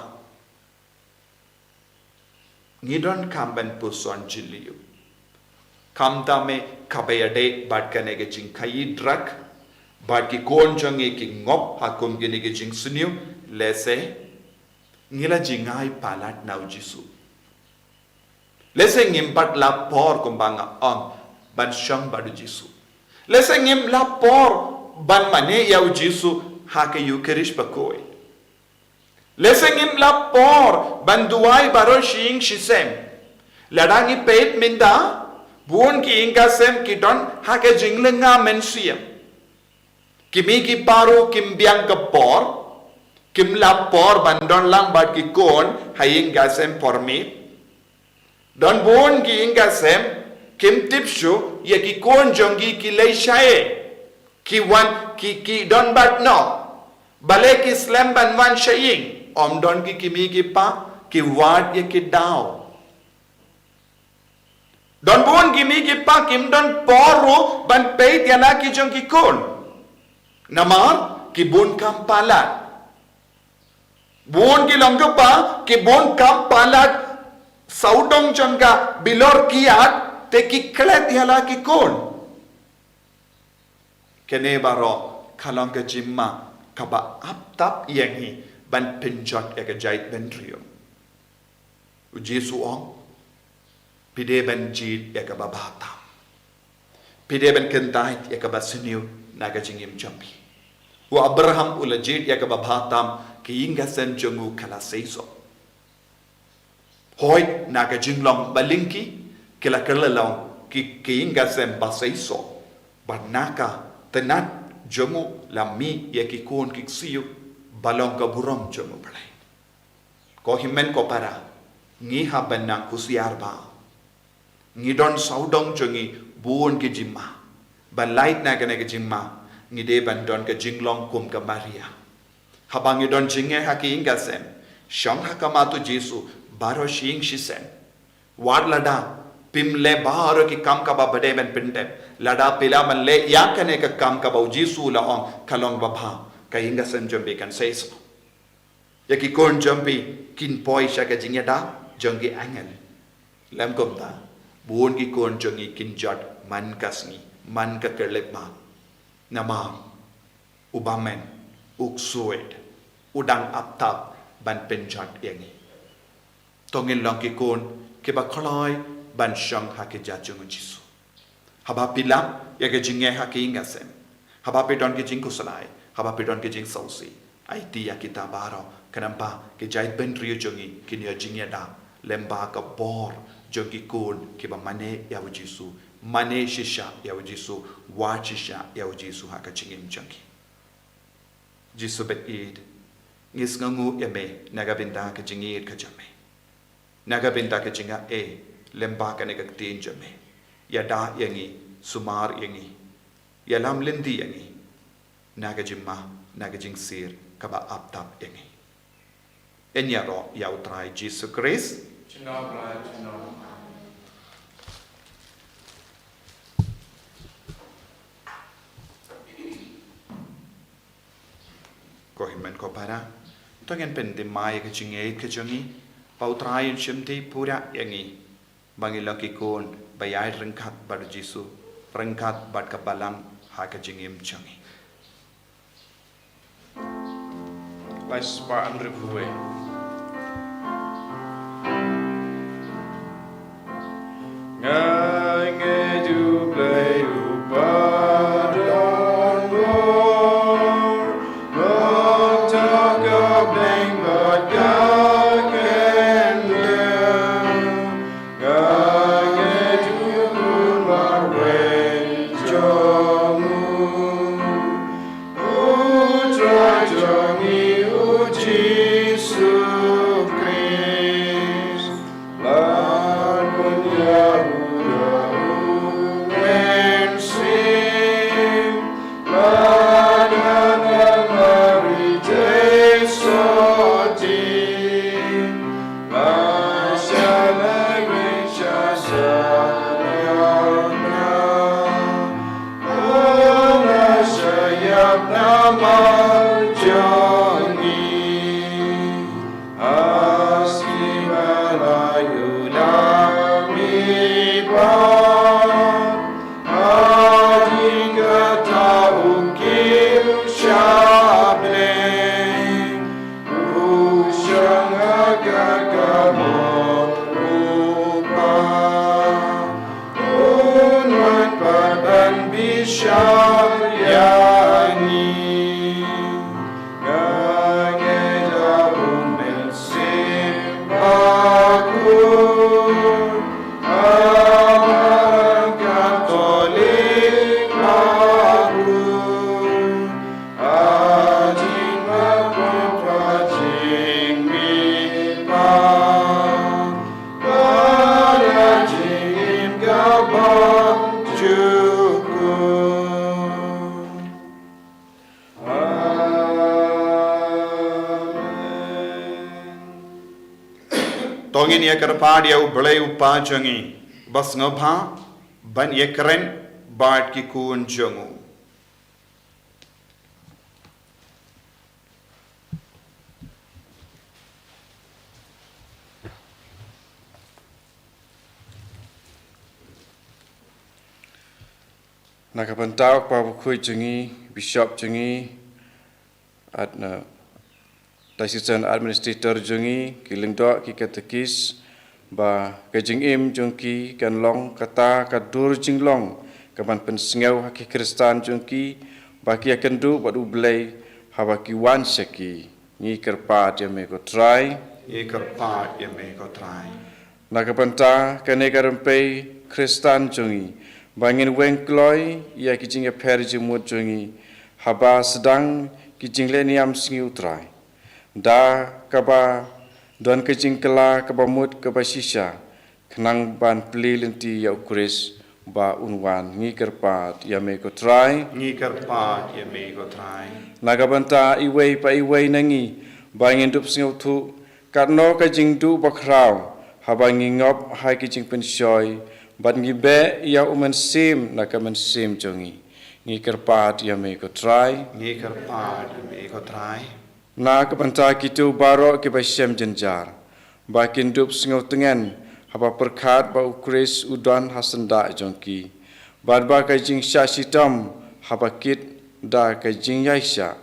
Ngi donkam ban puson jylliew. Khamtam eh kaba ïadei bad kane ka jingkai drug, bad ki khun jong ngi ki ngop ha kum kine ki jingsniew, lehse ngi la jngai palat na u Jisu. Lehse ngim pat lap por kumba nga ong ban shong bad u Jisu. Lehse ngim lap por ban mane ïa u Jisu ha ka Eukharist bakhuid. Lehse ngim lap por ban duwai baroh shi ïing shi sem. Lada ngi peit mynta, bun ki ïing ka sem ki don ha ka jinglynga mynsiem. Ki mei ki pa ruh kim biang ka por, kim lap por ban don lang bad ki khun ha ïing ka sem por miet. Don bun ki ïing ka sem kim tip shuh ïa ki khun jong ki ki leit shaei, ki wan ki, ki don bad noh. Balei ki slem ban wan sha ïing? Ym don ki, ki mei ki pa ki wad ïa ki daw. Don bun ki mei ki pa kim don por ruh ban peit ïa la ki jong ki khun. Namar ki bun kam palat. Bun ki long kpa ki bun kam palat sawdong jong ka bilor kiad, te ki klet ïa la ki khun. Kane baroh ka long ka jingma kaba ap tap ïa ngi ban pynjot ïa ka jaitbynriew. U Jisu u ong, phi dei ban jied ïa kaba bha tam. Phi dei ban kyntait ïa kaba sniew na ka jingim jong phi. U Abraham u la jied ïa kaba bha tam, ka ïing ka sem jong u ka la seisoh. Hooid, na ka jinglong ba lyngkhi ki la kylla long ki, ka ïing ka sem ba seisoh. Bad na ka tnat jong u la mih ïa ki khun ki ksiew ba long ka burom jong u Blei. Ko hynmen ko para, ngi hap ban nang husiar bha. Ngi don sawdong jong ngi bun ki jingma. Ban lait na kane ka jingma, ngi dei ban don ka jinglong kum ka Maria. Haba ngi don jingeh ha ka ïing ka sem, shong ha ka mat u Jisu baroh shi ïing shi sem. Wat lada phim leh baroh ki kam kaba phi dei ban pyndep, lada phi lah ban leh ïa kane ka kam kaba u Jisu u la ong ka long babha, ka ïing ka sem jong phi kan seisoh. Ïa ki khun jong phi kin poi sha ka jingïada jong ki angel. Lym kumta, bun ki khun jong ngi kin jot man ka sngi, man ka khyllipmat. Namar u bymmen, u ksuid, u dang ap tap ban pynjot ïa ngi. To ngin long ki khun kiba kloi ban shong ha ki jait jong u Jisu. Haba phi lap ïa ka jingeh ha ka ïing ka sem, haba phi don ka jingkhuslai, haba phi don ka jingsngewsih, aiti ïa kita baroh, khnang ba ki jaitbynriew jong ngi kin ïoh jingïada lem bad ka bor jong ki khun kiba mane ïa u Jisu, mane shisha ïa u Jisu, wad shisha ïa u Jisu ha ka jingim jong ki. Jisu bad ïeit, ngi sngewnguh ïa me na ka bynta ka jingïeit ka jong me, na ka bynta ka jingaiei lem bad kane ka ktien jong me. Ïada ïa ngi, sumar ïa ngi. Ïalam lynti ïa ngi na ka jingma, na ka jingsir kaba ap tap ïa ngi. Yn ïaroh ïa U Trai Jisu Khrist. Jngoh la jngoh. Ko hynmen ko para, to ngin pyndem ïa ka jingngeit ka jong ngi ba U Trai un shim ti pura ïa ngi, ba ngin long ki khun ba ïai ryngkat bad U Jisu, ryngkat bad ka balang ha ka jingim jong ngi. Lai spah hynriewphew wei. Nga ngeit U Blei U Kpa donbor, ba ka bneng bad ka kyndem. Nga ngeit U Khun marwei jong U, U Trai jong ngi U Jisu Khrist. Lada bun ïa U, ïa U Mynsiem, lada ngan Mari Joseph, lada ngan Mari Joseph, Nga ngeit ïa U Mynsiem Bakhuid, ha Balang Katholik Bakhuid, ha jingmyntoi jingmihpat, bad ha jingim kaba jukut. Amen. To ngin ïa kyrpad ïa U Blei U Kpa jong ngi, ba sngewbha ban ïakren bad ki khun jong U. Na ka bynta U Kpa Bakhuid jong ngi, Bishop jong ngi, bad na Diocesan Administrator jong ngi, ki lyngdoh, ki katekis, ba ka jingim jong ki kan long kata ka dur jinglong kaban pynsngew ha ki Khristan jong ki, ba ki ïakynduh bad U Blei haba ki wan sha ki. Ngi kyrpad ïa Me ko Trai. Ngi kyrpad ïa Me ko Trai. Na ka bynta kane ka rympei Khristan jong ngi, ba ngin weng kloi ïa ki jingïapher jingmut jong ngi, haba sdang ki jingleh niam sngi U Trai. Da kaba don ka jingkylla kaba mut kaba shisha, khnang ban plie lynti ïa U Khrist ba Un wan. Ngi kyrpad ïa Me ko Trai. Ngi kyrpad ïa Me ko Trai. Na ka bynta iwei pa iwei na ngi, ba ngin dup sngewthuh katno ka jingduh bakhraw haba ngi ngop ha ki jingpynshoi, bad ngi beh ïa U Mynsiem na ka mynsiem jong ngi. Ngi kyrpad ïa Me ko Trai. Ngi kyrpad ïa Me ko Trai. Na ka bynta kito baroh kiba shem jynjar, ba kin dup sngewtngen haba pyrkhat ba U Khrist u don ha syndah jong ki, bad ba ka jingshah shitom haba kit da ka jingïaishah,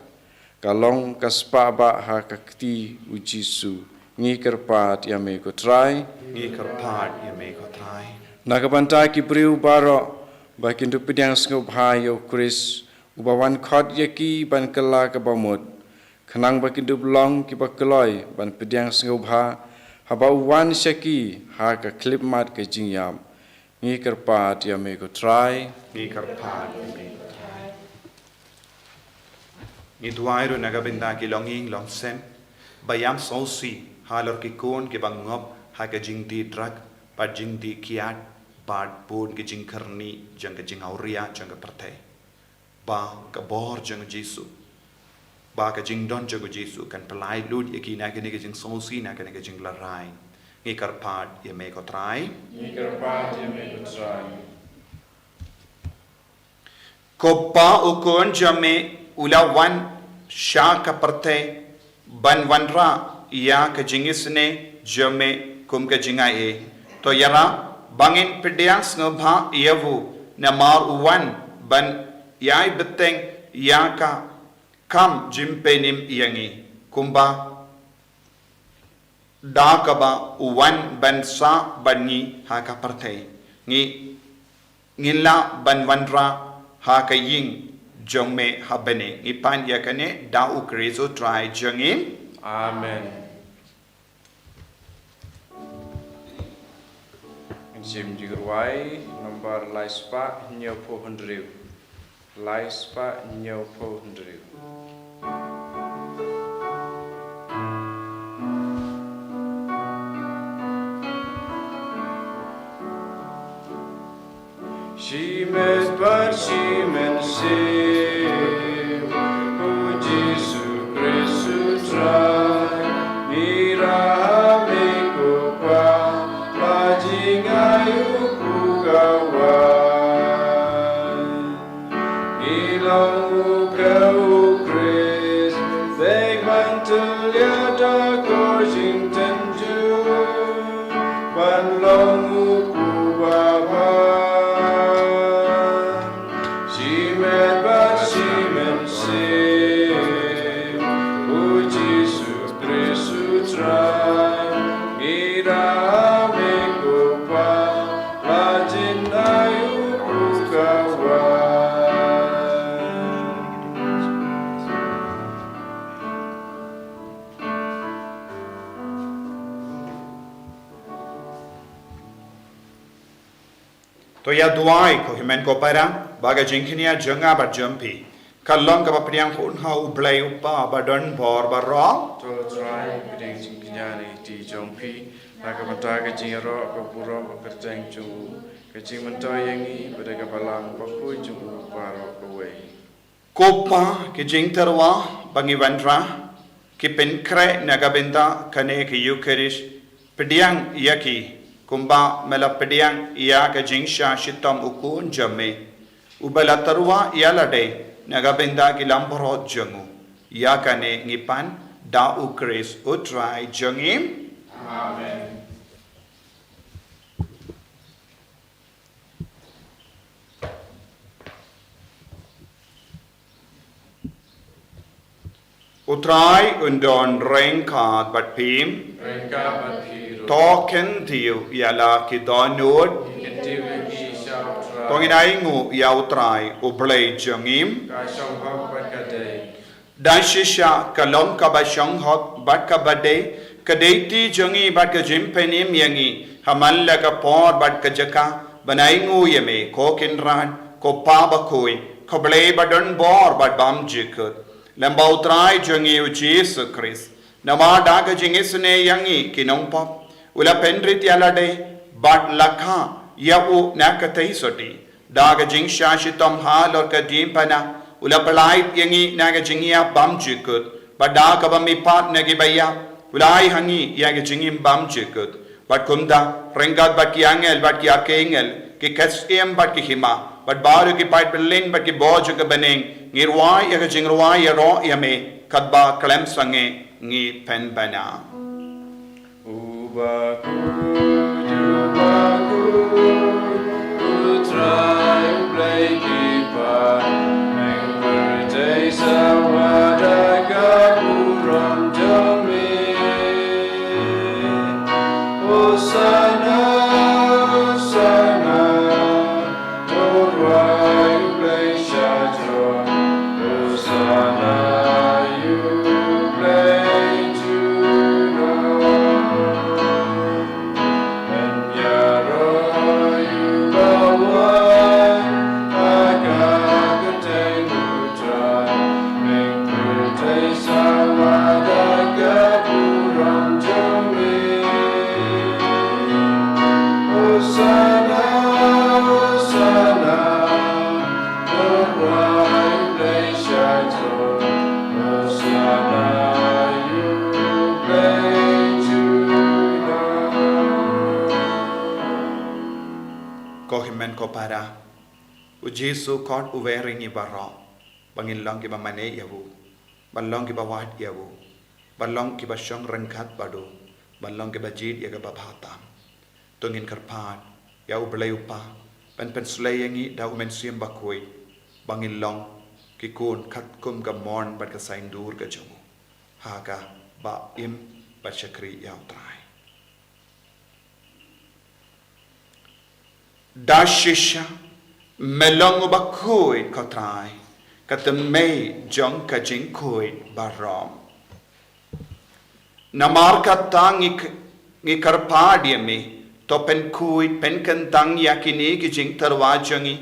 ka long ka spah bah ha ka kti U Jisu. Ngi kyrpad ïa Me ko Trai. Ngi kyrpad ïa Me ko Trai. Na ka bynta ki briew baroh, ba kin dup pdiang sngewbha ïa U Khrist, uba wan khot ïa ki ban kylla kaba mut, khnang ba kin dup long kiba kloi ban pdiang sngewbha haba U wan sha ki ha ka khyllipmat ka jingïap. Ngi kyrpad ïa Me ko Trai. Ngi kyrpad ïa Me ko Trai. Ngi duwai ruh na ka bynta ki longïing longsem ba ïam sngewsih halor ki khun kiba ngop ha ka jingdih drug bad jingdih kiad bad bun ki jingkyrni jong ka jingawria jong ka pyrthei. ba ka bor jong u Jisu, ba ka jingdon jong u Jisu kan pynlait lut ïa ki na kane ka jingsngewsih, na kane ka jinglarai. Ngi kyrpad ïa me ko Trai. Ngi kyrpad ïa me ko Trai. Ko Pa, u Khun jong me u la wan sha ka pyrthei ban wanrah ïa ka jingisynei jong me kum ka jingai ei. To ïarap ba ngin pdiang sngewbha ïa u, namar u wan ban ïai bteng ïa ka kam jingpynim ïa ngi, kumba da kaba u wan ban sah bad ngi ha ka pyrthei. Ngi, ngin lah ban wanrah ha ka ïing jong me ha bneng. Ngi pan ïa kane da u Khrist u Trai jong ngi. Amen. Ngin shim jingrwai nombar lai spah hynñiew phew hynriew. Lai spah hynñiew phew hynriew. Shimet bad shimensiem, u Jisu Khrist u Trai, ngi rah ha me ko Pa, ba jngai u Kpu ka wan. Ngi long u ka u Khrist, bad ban tyllia da ko jingtynjuh, ban long u Kpu ba bha. Shimet bad shimensiem, u Jisu Khrist u Trai, ngi rah ha me ko Pa, ba jngai u Kpu ka wan. To ïa duwai ko hynmen ko para, ba ka jingkñia jong nga bad jong phi kan long kaba pdiang khun ha u Blei u Kpa ba don bor baroh. To Trai, pdiang jingkñia na ki kti jong phi, na ka bynta ka jingïaroh ka burom ka kyrteng jong u, ka jingmyntoi ïa ngi bad ka balang bakhuid jong u baroh kawei. Ko Pa, ki jingtyrwa ba ngi wanrah, ki pynkhreh na ka bynta kane ka Eukharist, pdiang ïa ki kumba me la pdiang ïa ka jingshah shitom u Khun jong me, uba la tyrwa ïa lade na ka bynta ki langbrot jong u. Ïa kane ngi pan da u Khrist u Trai jong ngi. Amen. U Trai un don ryngkat bad phi. Ryngkat bad phi ruh. To kyntiew ïa la ki dohnud. Kyntiew ïa ngi sha u Trai. To ngin ainguh ïa u Trai u Blei jong ngi. Ka shong hok bad ka dei. Da shisha ka long kaba shong hok bad kaba dei, ka dei kti jong ngi bad ka jingpynim ïa ngi, ha man la ka por bad ka jaka, ban ainguh ïa me, ko Kynrad, ko Pa bakhuid, ko Blei ba don bor bad bymjukut. Lem bad u Trai jong ngi u Jisu Khrist, namar da ka jingisynei ïa ngi ki nongpop, u la pynrit ïa lade, bad la kha ïa u na ka theisotti. Da ka jingshah shitom halor ka diengphna, u la pyllait ïa ngi na ka jingïap bymjukut, bad da kaba mihpat na ki baïap, u la ai ha ngi ïa ka jingim bymjukut. Bad kumta, ryngkat bad ki angel, bad ki archangel, ki ksiem, bad ki hima, bad baroh ki paid byllien, bad ki bor jong ka bneng, ngi rwai ïa ka jingrwai ïaroh ïa me, katba khlem sangeh ngi pynbna. U bakhuid, u bakhuid, u Trai u Blei ki paid, neng pyrthei sa wad da ka burom jong me. Hosana, Hosana, to rwai U Blei sha jrong. Hosana ïa U Blei junom. Ngan ïaroh ïa U Bawa. Ko para, u Jisu khot u wer ïa ngi baroh ba ngin long kiba mane ïa u, ban long kiba wad ïa u, ban long kiba shong ryngkat bad u, ban long kiba jied ïa kaba bha tam. To ngin kyrpad ïa u Blei u Kpa ban pynslei ïa ngi da u Mynsiem Bakhuid ba ngin long ki khun katkum ka mon bad ka saiñdur ka jong u, ha kaba im bad shakri ïa u Trai. Da shisha me long uba khuid, ko Trai, ka tymmen jong ka jingkhuid baroh. Namar kata ngi k-, ngi kyrpad ïa me, to pynkhuid pynkyntang ïa kine ki jingtyrwa jong ngi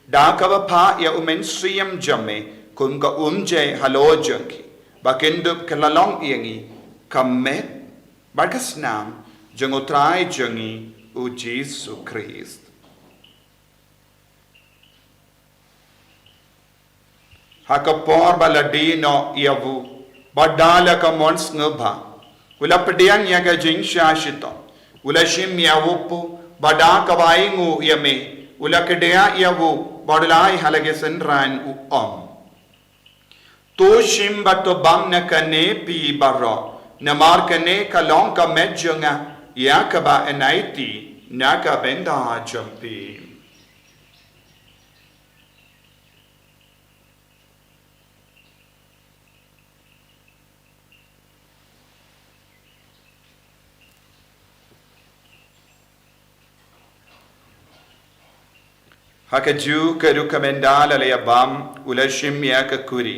da kaba phah ïa u Mynsiem jong me kum ka umjai halor jong ki, ba kin dup ka la long ïa ngi ka met bad ka snam jong u Trai jong ngi u Jisu Khrist. Ha ka por ba la die noh ïa u, bad da la ka mon sngewbha u la pdiang ïa ka jingshah shitom, u la shim ïa u pu, bad da kaba ainguh ïa me u la kdiah ïa u bad u la ai ha la ki synran, u ong: To shim bad to bam na kane phi baroh, namar kane ka long ka met jong nga ïa kaba yn aiti na ka bynta jong phi. Ha kajuh ka rukom, ynda la ïa bam, u la shim ïa ka kuri,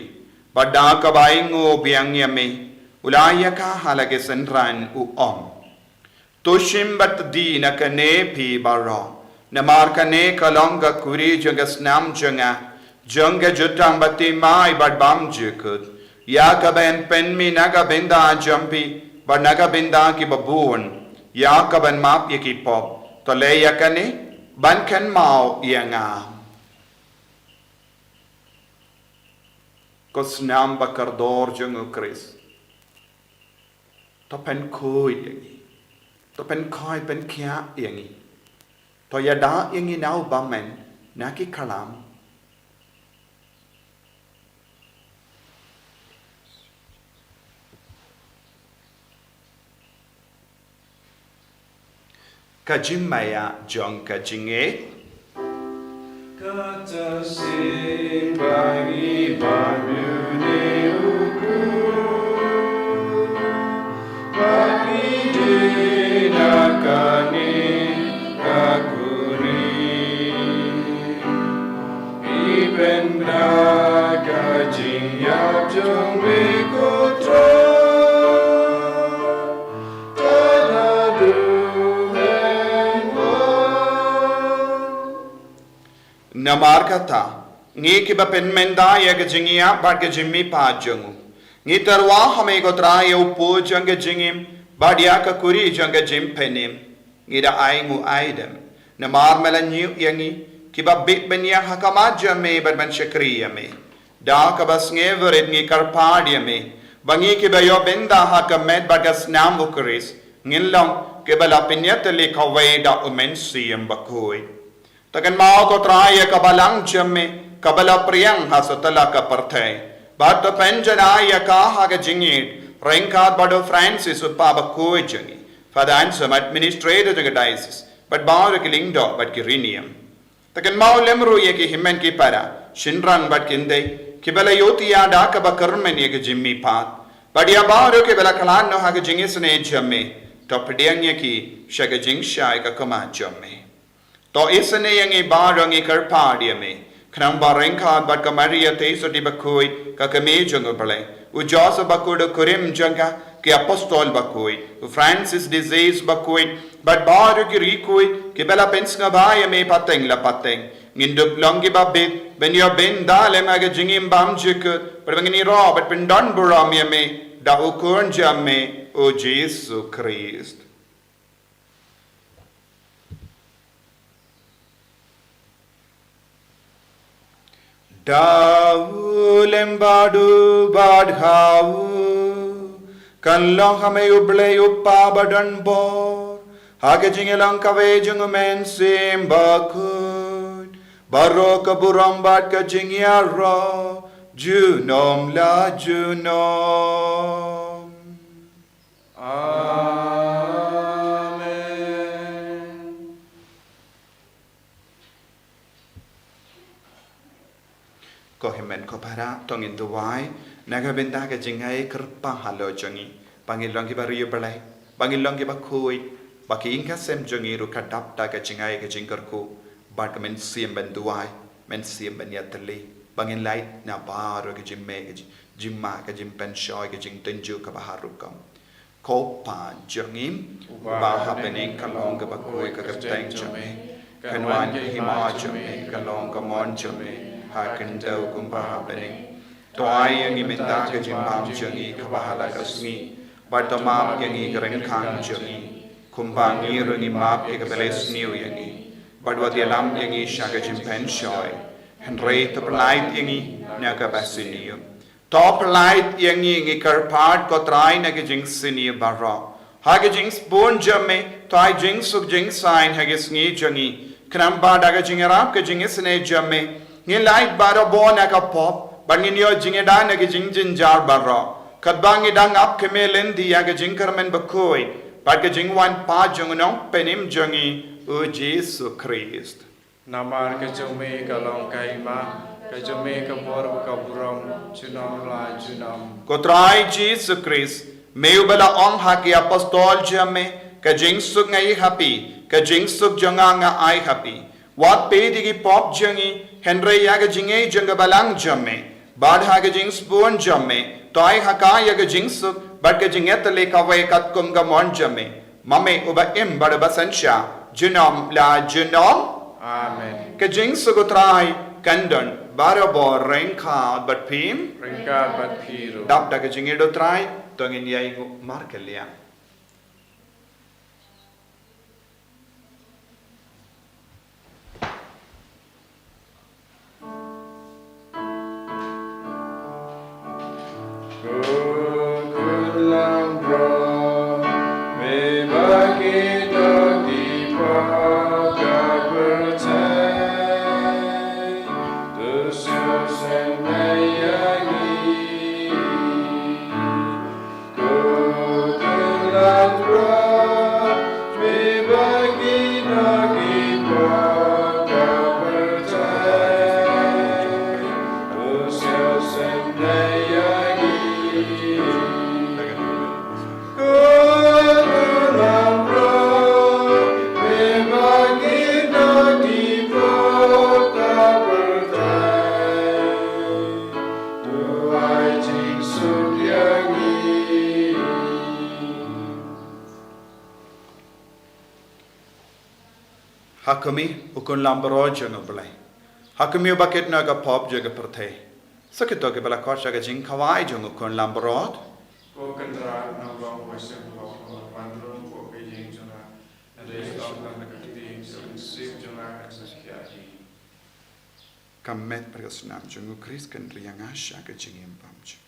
bad da kaba ainguh biang ïa me u la ai ïa ka ha la ki synran, u ong: To shim bad to die na kane phi baroh, namar kane ka long ka kuri jong ka snam jong nga, jong ka jutang bathymmai bad bymjukut, ïa kaba yn pynmih na ka bynta jong phi bad na ka bynta kiba bun, ïa kaban map ïa ki pop. To leh ïa kane ban kynmaw ïa nga. Ko snam ba kordor jong u Khrist, to pynkhuid ïa ngi, to pynkhuid pynkhiah ïa ngi, to ïada ïa ngi na u bymman na ki khlam. Ka jingmaïa jong ka jingngeit. Kata sien ba ngi bam ïa une u khuid, ba ngi die na kane ka kuri. Ngi pynbna ka jingïap jong me, ko Trai, ta naduh mynta. Namar kata, ngi kiba pynmynta ïa ka jingïap bad ka jingmihpat jong u, ngi tyrwa ha me, ko Trai, ïa u pu jong ka jingim bad ïa ka kuri jong ka jingpynim. Ngi da ainguh aidem namar me la ñiew ïa ngi kiba bit ban ïeng ha khmat jong me bad ban shakri ïa me. Da kaba sngewrit ngi kyrpad ïa me ba ngi kiba ïoh bynta ha ka met bad ka snam u Khrist ngin long kiba la pynïatylli kawei da u Mynsiem Bakhuid. To kynmaw, ko Trai, ïa ka balang jong me kaba la pdiang ha satlak ka pyrthei, bad to pynjanai ïa ka ha ka jingïeit ryngkat bad u Francis u Kpa Bakhuid jong ngi, Father Anselm, Administrator jong ka Diocese, bad baroh ki lyngdoh bad ki riewniam. To kynmaw lem ruh ïa ki hynmen ki para, shynrang bad kynthei kiba la ïohthiah da kaba kyrmen ïa ka jingmihpat, bad ïa baroh kiba la khlad noh ha ka jingisynei jong me. To pdiang ïa ki sha ka jingshai ka khmat jong me. To isynei ïa ngi baroh, ngi kyrpad ïa me, khnang ba ryngkat bad ka Maria Theisotti Bakhuid, ka kmie jong u Blei, u Joseph Bakhuid u kurim jong ka, ki apostol bakhuid, u Francis de Sales Bakhuid, bad baroh ki riewkhuid kiba la pynsngewbha ïa me pateng la pateng, ngin dup long kiba bit ban ïoh bynta lem ha ka jingim bymjukut, bad ba ngin ïaroh bad pyndonburom ïa me da u Khun jong me, u Jisu Khrist. Da u lem bad u bad ha u, kan long ha me U Blei U Kpa badonbor, ha ka jingïalang kawei jong U Mynsiem Bakhuid, Baroh ka burom bad ka jingïaroh junom la junom. Amen. Ko hynmen ko para, to ngin duwai na ka bynta ka jingai kyrpang halor jong ngi, ba ngin long kiba riewblei, ba ngin long kiba khuid, ba ka ïing ka sem jong ngi ruh ka dap da ka jingai ka jingkyrkhu. Bad ka mynsiem ban duwai, mynsiem ban ïatylli, ba ngin lait na baroh ka jingmih, ka jing, jingma, ka jingpynshoi, ka jingtynjuh kaba harum. Ko Pa jong ngi uba ha bneng, ka long kaba khuid ka kyrteng jong me, kan wan ka hima jong me, ka long ka mon jong me ha khyndew kumba ha bneng. To ai ïa ngi mynta ka jingbam jong ngi kaba ha la ka sngi, bad to map ïa ngi ka ryngkang jong ngi, kumba ngi ruh ngi map ïa kiba la sniew ïa ngi, bad wat ïalam ïa ngi sha ka jingpynshoi, hynrei to pyllait ïa ngi na kaba sniew. To pyllait ïa ngi, ngi kyrpad ko Trai, na ka jingsniew baroh. Ha ka jingsbun jong me, to ai jingsuk jingsaiñ ha ka sngi jong ngi. Khnang ba da ka jingïarap ka jingisynei jong me, ngin lait barabor na ka pop, bad ngin ïoh jingïada na ka jingjynjar baroh, katba ngi dang ap kmie lynti ïa ka jingkyrmen bakhuid bad ka jingwan pat jong u Nongpynim jong ngi, u Jisu Khrist. Namar ka jong me ka long ka hima, ka jong me ka bor bad ka burom junom la junom. Ko Trai Jisu Khrist, me uba la ong ha ki apostol jong me, ka jingsuk nga ai ha phi, ka jingsuk jong nga nga ai ha phi. Wat peit ïa ki pop jong ngi, hynrei ïa ka jingngeit jong ka balang jong me. Bad ha ka jingsbun jong me, to ai ha ka ïa ka jingsuk bad ka jingïatylli kawei katkum ka mon jong me, ma me uba im bad uba synshar junom la junom. Amen. Ka jingsuk u Trai kan don barabor ryngkat bad phi. Ryngkat bad phi ruh. Dap da ka jingïeit u Trai, to ngin ïai nguh markylliang. Ha khmih, u khun lambaroh jong U Blei. Ha khmih, uba kit noh ïa ka pop jong ka pyrthei. Sa kito kiba la khot sha ka jingkhawai jong u khun lambaroh. Ko Kynrad, nongpynïaid shisha, ko Kynrad, ko Kynrad jong nga. Hynrei shisha ka ktien jong u Mynsiem jong nga kan sa shah ïa ngi. Ka met bad ka snam jong u Khrist kan ri ïa nga sha ka jingim bymjukut.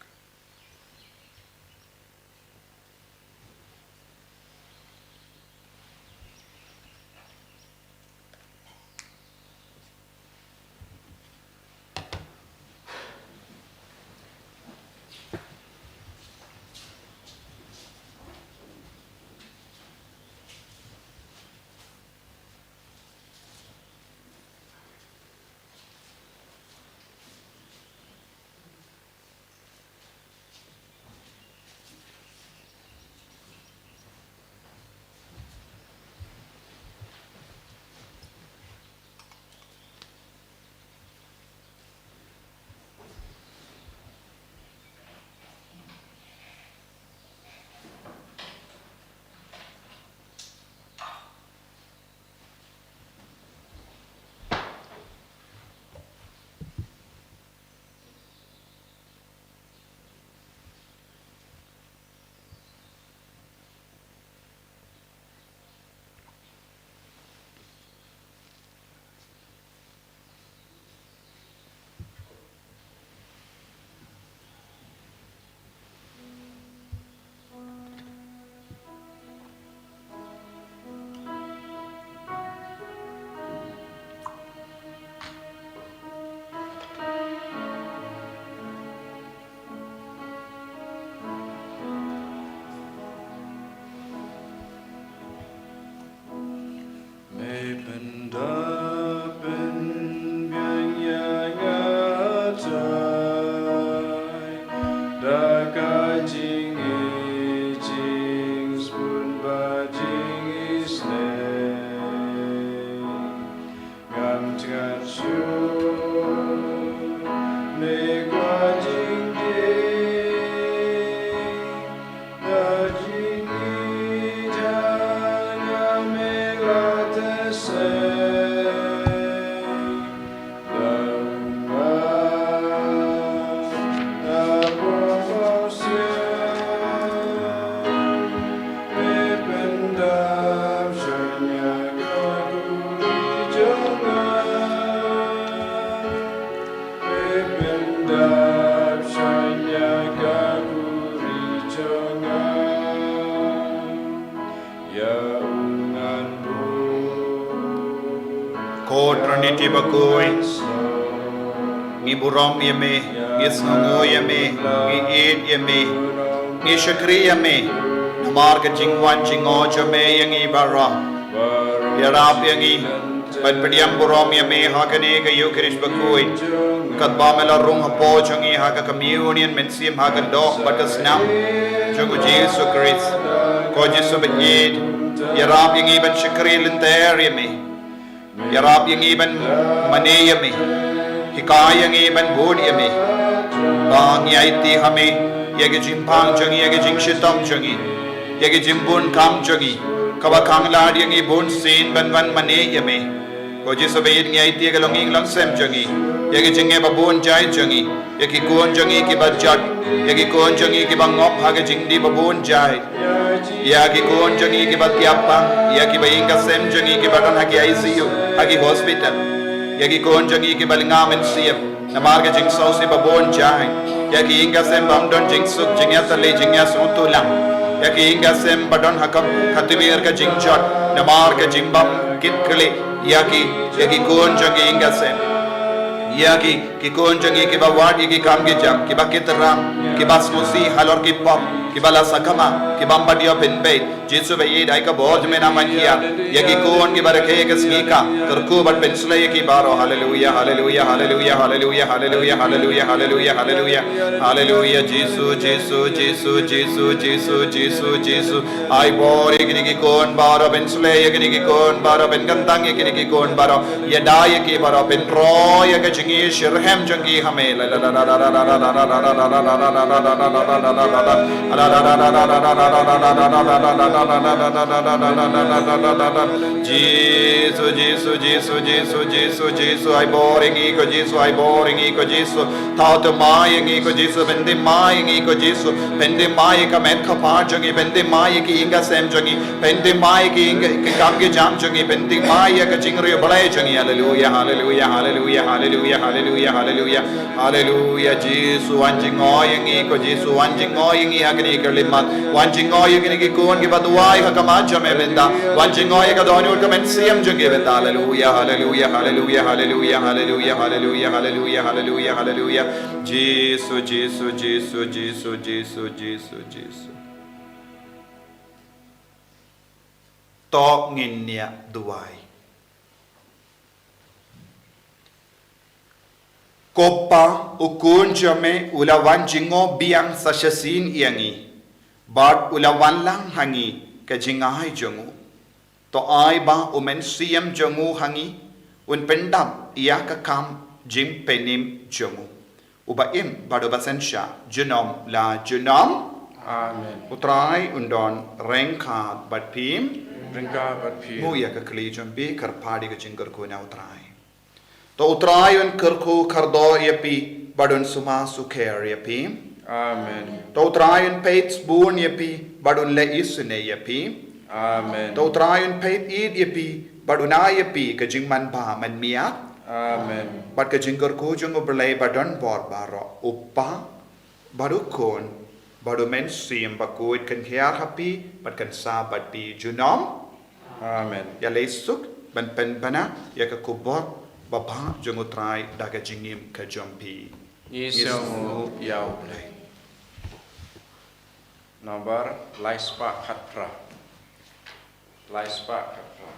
Bakhuid, ngi burom ïa me, ngi sngewnguh ïa me, ngi ïeit ïa me, ngi shakri ïa me. Namar ka jingwan jingïoh jong me ïa ngi baroh. Ïarap ïa ngi ban pdiang burom ïa me ha kane ka Ïukharist bakhuid, katba me la rung hapoh jong ngi ha ka communion mynsiem ha ka doh bad ka snam jong u Jisu Khrist. Ko Jisu ba ïeit, ïarap ïa ngi ban shakri lynter ïa me. Ïarap ïa ngi ban mane ïa me. Hikai ïa ngi ban bud ïa me. Ba ngi aiti ha me ïa ki jingpang jong ngi, ïa ki jingshitom jong ngi, ïa ki jingbun kam jong ngi, kaba khang lad ïa ngi bunsien ban wan mane ïa me. Ko Jisu ba ïeit, ngi aiti ïa ka longïing longsem jong ngi, ïa ki jingeh ba bun jait jong ngi, ïa ki khun jong ngi kiba jot, ïa ki khun jong ngi kiba ngop ha ka jingdih ba bun jait, ïa ki khun jong ngi kiba tiap pang, ïa kiba ïing ka sem jong ngi kiba don ha ki I C U, ha ki hospital, ïa ki khun jong ngi kiba lynga mynsiem namar ka jingsngewsih ba bun jait, ïa ki ïing ka sem bym don jingsuk, jingïatylli, jingïasngewthuh lang, ïa ki ïing ka sem ba don ha ka, ka tmier ka jingjot namar ka jingbym kit khlieh, ïa ki, ïa ki khun jong ki ïing ka sem, ïa ki, ki khun jong ngi kiba wad ïa ki kam ki jam, kiba kit rang, kiba sngewsih halor ki pop, kiba la sakma, kiba ym pat ïoh pynbeit. Jisu ba ïeit, ai ka bor jong me na man hiar ïa ki khun kiba rakhe ka sngi ka, kyrkhu bad pynshlei ïa ki baroh. Haleluia, haleluia, haleluia, haleluia, haleluia, haleluia, haleluia, haleluia. Haleluia, Jisu, Jisu, Jisu, Jisu, Jisu, Jisu. Ai bor ïa kine ki khun baroh, pynshlei ïa kine ki khun baroh, pynkyntang ïa kine ki khun baroh, ïada ïa ki baroh, pynroi ïa ka jingïashitrhem jong ki ha me. Jisu, Jisu, Jisu, Jisu, Jisu, Jisu, ai bor ïa ngi ko Jisu, ai bor ïa ngi ko Jisu. Thaw thymmai ïa ngi ko Jisu, pynthymmai ïa ngi ko Jisu, pynthymmai ïa ka met ka phad jong ngi, pynthymmai ïa ki ïing ka sem jong ngi, pynthymmai ïa ki ïing ki kam ki jam jong ngi, pynthymmai ïa ka jingriewblei jong ngi. Haleluia, haleluia, haleluia, haleluia, haleluia, haleluia. Haleluia, Jisu, wan jingngoi ïa ngi ko Jisu, wan jingngoi ïa ngi ha kane ka khyllipmat, wan jingngoi ïa kine ki khun kiba duwai ha khmat jong me Bynta, wan jingngoi ïa ka dohnud ka mynsiem jong ki Bynta. Haleluia, haleluia, haleluia, haleluia, haleluia, haleluia, haleluia, haleluia, haleluia. Jisu, Jisu, Jisu, Jisu, Jisu, Jisu, Jisu. To ngin ïa duwai. Ko Pa, u Khun jong me u la wan jingngop biang sa shisien ïa ngi, bad u la wanlang ha ngi ka jingai jong u. To ai ba u Mynsiem jong u ha ngi un pyndap ïa ka kam jingpynim jong u, uba im bad uba synshar junom la junom. Amen. U Trai un don ryngkat bad phi. Ryngkat bad phi. Mih ïa ka khlieh jong phi, kyrpad ïa ka jingkyrkhu na u Trai. To u Trai un kyrkhu kyrdoh ïa phi bad un sumar sukher ïa phi. Amen. To u Trai un peit bun ïa phi bad un leh isynei ïa phi. Amen. To u Trai un peit ïeit ïa phi bad un ai ïa phi ka jingmanbha manmiat. Amen. Bad ka jingkyrkhu jong u Blei badonbor baroh, u Pa, bad u Khun, bad u Mynsiem Bakhuid, kan hiar ha phi bad kan sah bad phi junom. Amen. Ïaleh suk ban pynbna ïa ka khubor babha jong u Trai da ka jingim ka jong phi. Ngi sngewnguh ïa u Blei. Nambar lai spah khatphra. Lai spah khatphra.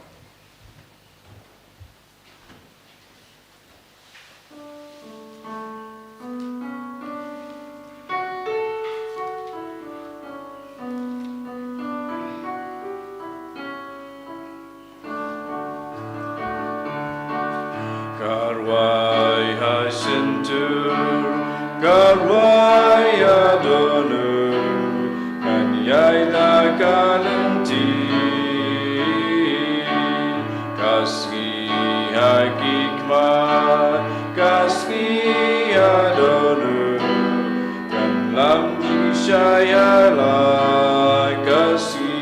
Ka rwai ha shyntur, ka rwai ha dohnud, kan ïaid la ka lynti. Ka sngi ha ki khmat, ka sngi ha dohnud, kan lam shisha ïa la ka sngi.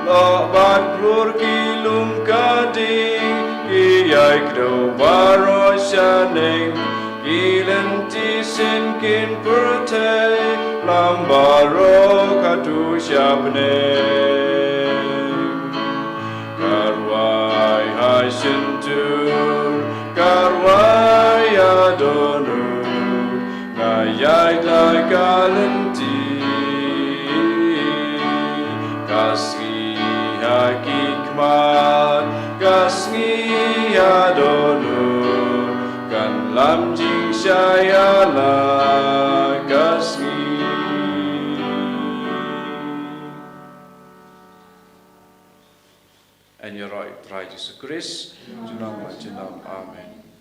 Lok bad klur ki lum ka ding, ki ïai kdew baroh shaneng, ki lynti sien kin pyrthei, lam baroh katto sha bneng. Ka rwai ha shyntur Dur karwai ïa dohnud, nga ïaid la ka lynti. Ka sngi ha ki khmat, ka sngi ha dohnud, kan lam jingshai ïa la ka sngi. Yn ïaroh ïa u Trai Jisu Khrist, junom la junom. Amen.